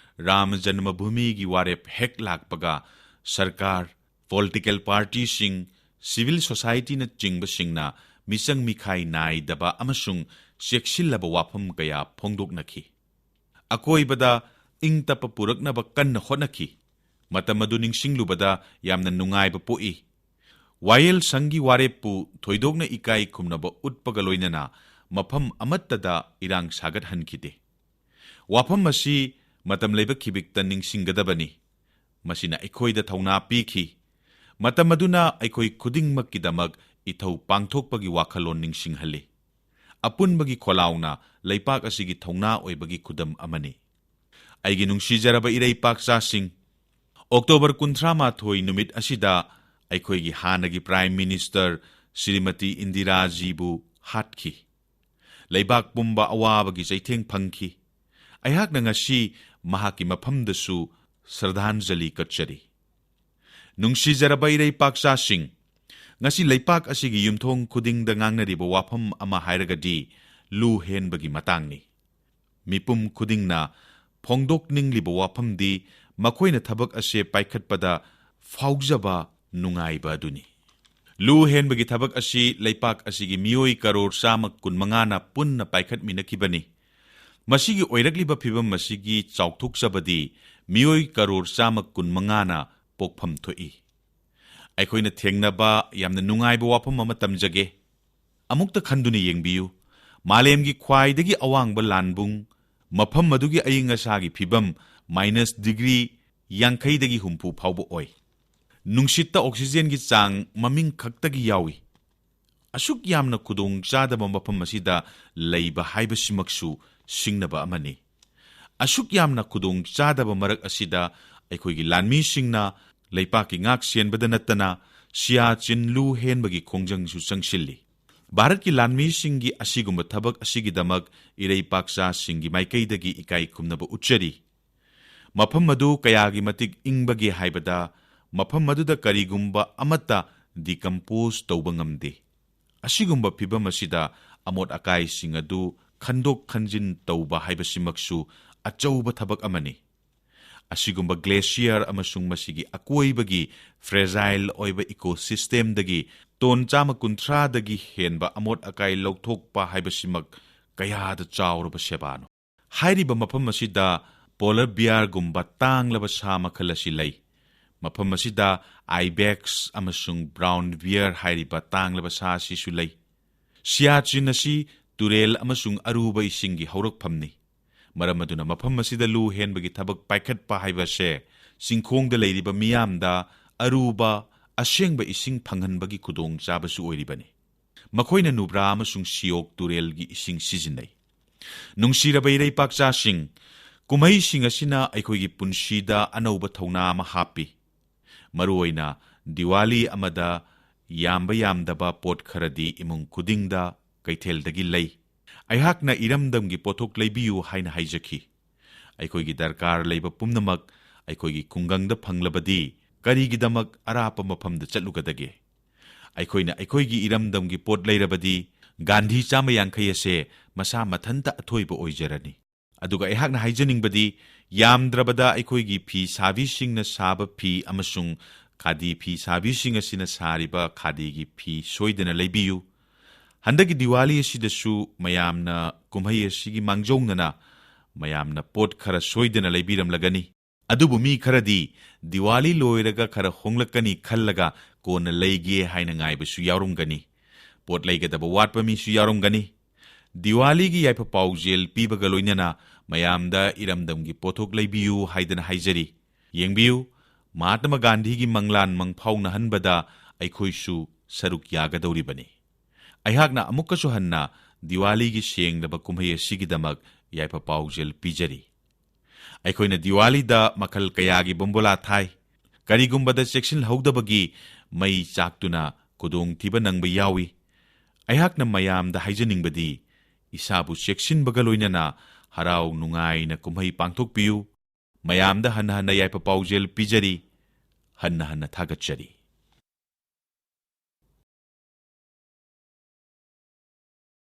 ꯔꯥꯝ ꯖꯟꯃꯚꯨꯃꯤꯒꯤ ꯋꯥꯔꯦꯞ ꯍꯦꯛ ꯂꯥꯛꯄꯒ ꯁꯔꯀꯥꯔ, ꯄꯣꯂꯤꯇꯤꯀꯦꯜ ꯄꯥꯔꯇꯤꯁꯤꯡ, ꯁꯤꯚꯤꯜ ꯁꯣꯁꯥꯏꯇꯤꯅꯆꯤꯡꯕꯁꯤꯡꯅ ꯃꯤꯆꯪ ꯃꯤꯈꯥꯏ ꯅꯥꯏꯗꯕ ꯑꯃꯁꯨꯡ ꯆꯦꯛꯁꯤꯜꯂꯕ ꯋꯥꯐꯝ ꯀꯌꯥ ꯐꯣꯡꯗꯣꯛꯅꯈꯤ꯫ ꯑꯀꯣꯏꯕꯗ ꯏꯪ ꯇꯞꯄ ꯄꯨꯔꯛꯅꯕ ꯀꯟꯅ ꯍꯣꯠꯅꯈꯤ꯫ ꯃꯇꯝ ꯑꯗꯨ ꯅꯤꯡꯁꯤꯡꯂꯨꯕꯗ ꯌꯥꯝꯅ ꯅꯨꯡꯉꯥꯏꯕ ꯄꯣꯛꯏ꯫ ꯋꯥꯌꯦꯜ ꯁꯪꯒꯤ ꯋꯥꯔꯦꯞꯄꯨ ꯊꯣꯏꯗꯣꯛꯅ ꯏꯀꯥꯏ ꯈꯨꯝꯅꯕ ꯎꯠꯄꯒ ꯂꯣꯏꯅꯅ ꯃꯐꯝ ꯑꯃꯠꯇꯗ ꯏꯔꯥꯡ ꯁꯥꯒꯠꯍꯟꯈꯤꯗꯦ꯫ ꯋꯥꯐꯝ ꯑꯁꯤ ꯃꯇꯝ ꯂꯩꯕ ꯈꯤꯕꯤꯛꯇ ꯅꯤꯡꯁꯤꯡꯒꯗꯕꯅꯤ꯫ ꯃꯁꯤꯅ ꯑꯩꯈꯣꯏꯗ ꯊꯧꯅꯥ ꯄꯤꯈꯤ꯫ ꯃꯇꯝ ꯑꯗꯨꯅ ꯑꯩꯈꯣꯏ ꯈꯨꯗꯤꯡꯃꯛꯀꯤꯗꯃꯛ ꯏꯊꯧ ꯄꯥꯡꯊꯣꯛꯄꯒꯤ ꯋꯥꯈꯜꯂꯣꯟ ꯅꯤꯡꯁꯤꯡꯍꯜꯂꯤ꯫ ꯑꯄꯨꯟꯕꯒꯤ ꯈꯣꯜꯂꯥꯎꯅ ꯂꯩꯄꯥꯛ ꯑꯁꯤꯒꯤ ꯊꯧꯅꯥ ꯑꯣꯏꯕꯒꯤ ꯈꯨꯗꯝ ꯑꯃꯅꯤ꯫ ꯑꯩꯒꯤ ꯅꯨꯡꯁꯤꯖꯔꯕ ꯏꯔꯩꯄꯥꯛꯆꯥꯁꯤꯡ, ꯑꯣꯛꯇꯣꯕꯔ ꯀꯨꯟꯊ꯭ꯔꯥ ꯃꯥꯊꯣꯏ ꯅꯨꯃꯤꯠ ꯑꯁꯤꯗ ꯑꯩꯈꯣꯏꯒꯤ ꯍꯥꯟꯅꯒꯤ ꯄ꯭ꯔꯥꯏꯝ ꯃꯤꯅꯤꯁꯇꯔ ꯁ꯭ꯔꯤꯃꯇꯤ ꯏꯟꯗꯤꯔꯥꯖꯤꯕꯨ ꯍꯥꯠꯈꯤ꯫ ꯂꯩꯕꯥꯛ ꯄꯨꯝꯕ ꯑꯋꯥꯕꯒꯤ ꯆꯩꯊꯦꯡ ꯐꯪꯈꯤ꯫ ꯑꯩꯍꯥꯛꯅ ꯉꯁꯤ ꯃꯍꯥꯛꯀꯤ ꯃꯐꯝꯗꯁꯨ ꯁ꯭ꯔꯗꯥꯟꯖꯂꯤ ꯀꯠꯆꯔꯤ꯫ ꯅꯨꯡꯁꯤꯖꯔꯕ ꯏꯔꯩꯄꯥꯛꯆꯥꯁꯤꯡ, ꯉꯁꯤ ꯂꯩꯄꯥꯛ ꯑꯁꯤꯒꯤ ꯌꯨꯝꯊꯣꯡ ꯈꯨꯗꯤꯡꯗ ꯉꯥꯡꯅꯔꯤꯕ ꯋꯥꯐꯝ ꯑꯃ ꯍꯥꯏꯔꯒꯗꯤ ꯂꯨ ꯍꯦꯟꯕꯒꯤ ꯃꯇꯥꯡꯅꯤ꯫ ꯃꯤꯄꯨꯝ ꯈꯨꯗꯤꯡꯅ ꯐꯣꯡꯗꯣꯛꯅꯤꯡꯂꯤꯕ ꯋꯥꯐꯝꯗꯤ ꯃꯈꯣꯏꯅ ꯊꯕꯛ ꯑꯁꯦ ꯄꯥꯏꯈꯠꯄꯗ ꯐꯥꯎꯖꯕ ꯅꯨꯡꯉꯥꯏꯕ ꯑꯗꯨꯅꯤ꯫ ꯂꯨ ꯍꯦꯟꯕꯒꯤ ꯊꯕꯛ ꯑꯁꯤ ꯂꯩꯄꯥꯛ ꯑꯁꯤꯒꯤ ꯃꯤꯑꯣꯏ ꯀꯔꯣꯔ ꯆꯥꯝꯃ ꯀꯨꯟꯃꯉꯥꯅ ꯄꯨꯟꯅ ꯄꯥꯏꯈꯠꯃꯤꯟꯅꯈꯤꯕꯅꯤ꯫ ꯃꯁꯤꯒꯤ ꯑꯣꯏꯔꯛꯂꯤꯕ ꯐꯤꯚꯝ ꯑꯁꯤꯒꯤ ꯆꯥꯎꯊꯣꯛꯆꯕꯗꯤ ꯃꯤꯑꯣꯏ ꯀꯔꯣꯔ ꯆꯥꯝꯃ ꯀꯨꯟꯃꯉꯥꯅ ꯄꯣꯛꯐꯝ ꯊꯣꯛꯏ꯫ ꯑꯩꯈꯣꯏꯅ ꯊꯦꯡꯅꯕ ꯌꯥꯝꯅ ꯅꯨꯡꯉꯥꯏꯕ ꯋꯥꯐꯝ ꯑꯃ ꯇꯝꯖꯒꯦ꯫ ꯑꯃꯨꯛꯇ ꯈꯟꯗꯨꯅ ꯌꯦꯡꯕꯤꯌꯨ, ꯃꯥꯂꯦꯝꯒꯤ ꯈ꯭ꯋꯥꯏꯗꯒꯤ ꯑꯋꯥꯡꯕ ꯂꯥꯟꯕꯨꯡ, ꯃꯐꯝ ꯑꯗꯨꯒꯤ ꯑꯏꯪ ꯑꯁꯥꯒꯤ ꯐꯤꯚꯝ ꯃꯥꯏꯅꯁ ꯗꯤꯒ꯭ꯔꯤ ꯌꯥꯡꯈꯩꯗꯒꯤ ꯍꯨꯝꯐꯨ ꯐꯥꯎꯕ ꯑꯣꯏ꯫ ꯅꯨꯡꯁꯤꯠꯇ oxygenꯒꯤ ꯆꯥꯡ ꯃꯃꯤꯡ ꯈꯛꯇꯒꯤ ꯌꯥꯎꯏ꯫ ꯑꯁꯨꯛ ꯌꯥꯝꯅ ꯈꯨꯗꯣꯡ ꯆꯥꯗꯕ ꯃꯐꯝ ꯑꯁꯤꯗ ꯂꯩꯕ ꯍꯥꯏꯕꯁꯤꯃꯛꯁꯨ ꯁꯤꯡꯅꯕ ꯑꯃꯅꯤ꯫ ꯑꯁꯨꯛ ꯌꯥꯝꯅ ꯈꯨꯗꯣꯡ ꯆꯥꯗꯕ ꯃꯔꯛ ꯑꯁꯤꯗ ꯑꯩꯈꯣꯏꯒꯤ ꯂꯥꯟꯃꯤꯁꯤꯡꯅ ꯂꯩꯄꯥꯛꯀꯤ ꯉꯥꯛ ꯁꯦꯟꯕꯗ ꯅꯠꯇꯅ ꯁꯤꯌꯥꯆꯤꯟ ꯂꯨ ꯍꯦꯟꯕꯒꯤ ꯈꯣꯡꯖꯪꯁꯨ ꯆꯪꯁꯤꯜꯂꯤ꯫ ꯚꯥꯔꯠꯀꯤ ꯂꯥꯟꯃꯤꯁꯤꯡꯒꯤ ꯑꯁꯤꯒꯨꯝꯕ ꯊꯕꯛ ꯑꯁꯤꯒꯤꯗꯃꯛ ꯏꯔꯩꯄꯥꯛꯆꯥꯁꯤꯡꯒꯤ ꯃꯥꯏꯀꯩꯗꯒꯤ ꯏꯀꯥꯏ ꯈꯨꯝꯅꯕ ꯎꯠꯆꯔꯤ꯫ ꯃꯐꯝ ꯑꯗꯨ ꯀꯌꯥꯒꯤ ꯃꯇꯤꯛ ꯏꯪꯕꯒꯦ ꯍꯥꯏꯕꯗ, ꯃꯐꯝ ꯑꯗꯨꯗ ꯀꯔꯤꯒꯨꯝꯕ ꯑꯃꯠꯇ decompose ꯇꯧꯕ ꯉꯝꯗꯦ꯫ ꯑꯁꯤꯒꯨꯝꯕ ꯐꯤꯚꯝ ꯑꯁꯤꯗ ꯑꯃꯣꯠ ꯑꯀꯥꯏꯁꯤꯡ ꯑꯗꯨ ꯈꯟꯗꯣꯛ ꯈꯟꯖꯤꯟ ꯇꯧꯕ ꯍꯥꯏꯕꯁꯤꯃꯛꯁꯨ ꯑꯆꯧꯕ ꯊꯕꯛ ꯑꯃꯅꯤ꯫ ꯑꯁꯤꯒꯨꯝꯕ glacier ꯑꯃꯁꯨꯡ ꯃꯁꯤꯒꯤ ꯑꯀꯣꯏꯕꯒꯤ fragile ꯑꯣꯏꯕ ecosystemꯗꯒꯤ ꯇꯣꯟ ꯆꯥꯝꯃ ꯀꯨꯟꯊ꯭ꯔꯥꯗꯒꯤ ꯍꯦꯟꯕ ꯑꯃꯣꯠ ꯑꯀꯥꯏ ꯂꯧꯊꯣꯛꯄ ꯍꯥꯏꯕꯁꯤꯃꯛ ꯀꯌꯥꯗ ꯆꯥꯎꯔꯕ ꯁꯦꯕꯥꯅꯣ! ꯍꯥꯏꯔꯤꯕ ꯃꯐꯝ ꯑꯁꯤꯗ polar bearꯒꯨꯝꯕ ꯇꯥꯡꯂꯕ ꯁꯥ ꯃꯈꯜ ꯑꯁꯤ ꯂꯩ꯫ ꯃꯐꯝ ꯑꯁꯤꯗ ibex ꯑꯃꯁꯨꯡ brown bear ꯍꯥꯏꯔꯤꯕ ꯇꯥꯡꯂꯕ ꯁꯥ ꯑꯁꯤꯁꯨ ꯂꯩ꯫ ꯁꯤꯌꯥꯆꯤꯟ ꯑꯁꯤ ꯇꯨꯔꯦꯜ ꯑꯃꯁꯨꯡ ꯑꯔꯨꯕ ꯏꯁꯤꯡꯒꯤ ꯍꯧꯔꯛꯐꯝꯅꯤ꯫ ꯃꯔꯝ ꯑꯗꯨꯅ ꯃꯐꯝ ꯑꯁꯤꯗ ꯂꯨ ꯍꯦꯟꯕꯒꯤ ꯊꯕꯛ ꯄꯥꯏꯈꯠꯄ ꯍꯥꯏꯕꯁꯦ ꯆꯤꯡꯈꯣꯡꯗ ꯂꯩꯔꯤꯕ ꯃꯤꯌꯥꯝꯗ ꯑꯔꯨꯕ, ꯑꯁꯦꯡꯕ ꯏꯁꯤꯡ ꯐꯪꯍꯟꯕꯒꯤ ꯈꯨꯗꯣꯡꯆꯥꯕꯁꯨ ꯑꯣꯏꯔꯤꯕꯅꯤ꯫ ꯃꯈꯣꯏꯅ ꯅꯨꯕ꯭ꯔꯥ ꯑꯃꯁꯨꯡ ꯁꯤꯌꯣꯛ ꯇꯨꯔꯦꯜꯒꯤ ꯏꯁꯤꯡ ꯁꯤꯖꯤꯟꯅꯩ꯫ ꯅꯨꯡꯁꯤꯔꯕ ꯏꯔꯩꯄꯥꯛꯆꯥꯁꯤꯡ, ꯀꯨꯝꯍꯩꯁꯤꯡ ꯑꯁꯤꯅ ꯑꯩꯈꯣꯏꯒꯤ ꯄꯨꯟꯁꯤꯗ ꯑꯅꯧꯕ ꯊꯧꯅꯥ ꯑꯃ ꯍꯥꯞꯄꯤ꯫ ꯃꯔꯨꯑꯣꯏꯅ ꯗꯤꯋꯥꯂꯤ ꯑꯃꯗ ꯌꯥꯝꯕ ꯌꯥꯝꯗꯕ ꯄꯣꯠ ꯈꯔꯗꯤ ꯏꯃꯨꯡ ꯈꯨꯗꯤꯡꯗ ꯀꯩꯊꯦꯜꯗꯒꯤ ꯂꯩ꯫ ꯑꯩꯍꯥꯛꯅ ꯏꯔꯝꯗꯝꯒꯤ ꯄꯣꯠꯊꯣꯛ ꯂꯩꯕꯤꯌꯨ ꯍꯥꯏꯅ ꯍꯥꯏꯖꯈꯤ꯫ ꯑꯩꯈꯣꯏꯒꯤ ꯗꯔꯀꯥꯔ ꯂꯩꯕ ꯄꯨꯝꯅꯃꯛ ꯑꯩꯈꯣꯏꯒꯤ ꯈꯨꯡꯒꯪꯗ ꯐꯪꯂꯕꯗꯤ ꯀꯔꯤꯒꯤꯗꯃꯛ ꯑꯔꯥꯞꯄ ꯃꯐꯝꯗ ꯆꯠꯂꯨꯒꯗꯒꯦ? ꯑꯩꯈꯣꯏꯅ ꯑꯩꯈꯣꯏꯒꯤ ꯏꯔꯝꯗꯝꯒꯤ ꯄꯣꯠ ꯂꯩꯔꯕꯗꯤ ꯒꯥꯟꯙꯤ ꯆꯥꯝꯃ ꯌꯥꯡꯈꯩ ꯑꯁꯦ ꯃꯁꯥ ꯃꯊꯟꯇ ꯑꯊꯣꯏꯕ ꯑꯣꯏꯖꯔꯅꯤ꯫ ꯑꯗꯨꯒ ꯑꯩꯍꯥꯛꯅ ꯍꯥꯏꯖꯅꯤꯡꯕꯗꯤ, ꯌꯥꯝꯗ꯭ꯔꯕꯗ ꯑꯩꯈꯣꯏꯒꯤ ꯐꯤ ꯁꯥꯕꯤꯁꯤꯡꯅ ꯁꯥꯕ ꯐꯤ ꯑꯃꯁꯨꯡ ꯈꯥꯗꯤ ꯐꯤ ꯁꯥꯕꯤꯁꯤꯡ ꯑꯁꯤꯅ ꯁꯥꯔꯤꯕ ꯈꯥꯗꯤꯒꯤ ꯐꯤ ꯁꯣꯏꯗꯅ ꯂꯩꯕꯤꯌꯨ꯫ ꯍꯟꯗꯛꯀꯤ ꯗꯤꯋꯥꯂꯤ ꯑꯁꯤꯗꯁꯨ ꯃꯌꯥꯝꯅ ꯀꯨꯝꯍꯩ ꯑꯁꯤꯒꯤ ꯃꯥꯡꯖꯧꯅꯅ ꯃꯌꯥꯝꯅ ꯄꯣꯠ ꯈꯔ ꯁꯣꯏꯗꯅ ꯂꯩꯕꯤꯔꯝꯂꯒꯅꯤ꯫ ꯑꯗꯨꯕꯨ ꯃꯤ ꯈꯔꯗꯤ ꯗꯤꯋꯥꯂꯤ ꯂꯣꯏꯔꯒ ꯈꯔ ꯍꯣꯡꯂꯛꯀꯅꯤ ꯈꯜꯂꯒ ꯀꯣꯟꯅ ꯂꯩꯒꯦ ꯍꯥꯏꯅ ꯉꯥꯏꯕꯁꯨ ꯌꯥꯎꯔꯝꯒꯅꯤ꯫ ꯄꯣꯠ ꯂꯩꯒꯗꯕ ꯋꯥꯠꯄ ꯃꯤꯁꯨ ꯌꯥꯎꯔꯝꯒꯅꯤ꯫ ꯗꯤꯋꯥꯂꯤꯒꯤ ꯌꯥꯏꯐ ꯄꯥꯎꯖꯦꯜ ꯄꯤꯕꯒ ꯂꯣꯏꯅꯅ ꯃꯌꯥꯝꯗ ꯏꯔꯝꯗꯝꯒꯤ ꯄꯣꯠꯊꯣꯛ ꯂꯩꯕꯤꯌꯨ ꯍꯥꯏꯗꯅ ꯍꯥꯏꯖꯔꯤ꯫ ꯌꯦꯡꯕꯤꯌꯨ, ꯃꯍꯥꯇꯃ ꯒꯥꯟꯙꯤꯒꯤ ꯃꯪꯂꯥꯟ ꯃꯪꯐꯥꯎꯅꯍꯟꯕꯗ ꯑꯩꯈꯣꯏꯁꯨ ꯁꯔꯨꯛ ꯌꯥꯒꯗꯧꯔꯤꯕꯅꯤ꯫ ꯑꯩꯍꯥꯛꯅ ꯑꯃꯨꯛꯀꯁꯨ ꯍꯟꯅ ꯗꯤꯋꯥꯂꯤꯒꯤ ꯁꯦꯡꯂꯕ ꯀꯨꯝꯍꯩ ꯑꯁꯤꯒꯤꯗꯃꯛ ꯌꯥꯏꯐ ꯄꯥꯎꯖꯦꯜ ꯄꯤꯖꯔꯤ꯫ ꯑꯩꯈꯣꯏꯅ ꯗꯤꯋꯥꯂꯤꯗ ꯃꯈꯜ ꯀꯌꯥꯒꯤ ꯕꯣꯝꯕꯣꯂꯥ ꯊꯥꯏ꯫ ꯀꯔꯤꯒꯨꯝꯕꯗ ꯆꯦꯛꯁꯤꯟꯍꯧꯗꯕꯒꯤ ꯃꯩ ꯆꯥꯛꯇꯨꯅ ꯈꯨꯗꯣꯡꯊꯤꯕ ꯅꯪꯕ ꯌꯥꯎꯏ꯫ ꯑꯩꯍꯥꯛꯅ ꯃꯌꯥꯝꯗ ꯍꯥꯏꯖꯅꯤꯡꯕꯗꯤ, ꯏꯁꯥꯕꯨ ꯆꯦꯛꯁꯤꯟꯕꯒ ꯂꯣꯏꯅꯅ ꯍꯔꯥꯎ ꯅꯨꯡꯉꯥꯏꯅ ꯀꯨꯝꯍꯩ ꯄꯥꯡꯊꯣꯛꯄꯤꯌꯨ꯫ ꯃꯌꯥꯝꯗ ꯍꯟꯅ ꯍꯟꯅ ꯌꯥꯏꯐ ꯄꯥꯎꯖꯦꯜ ꯄꯤꯖꯔꯤ, ꯍꯟꯅ ꯍꯟꯅ ꯊꯥꯒꯠꯆꯔꯤ꯫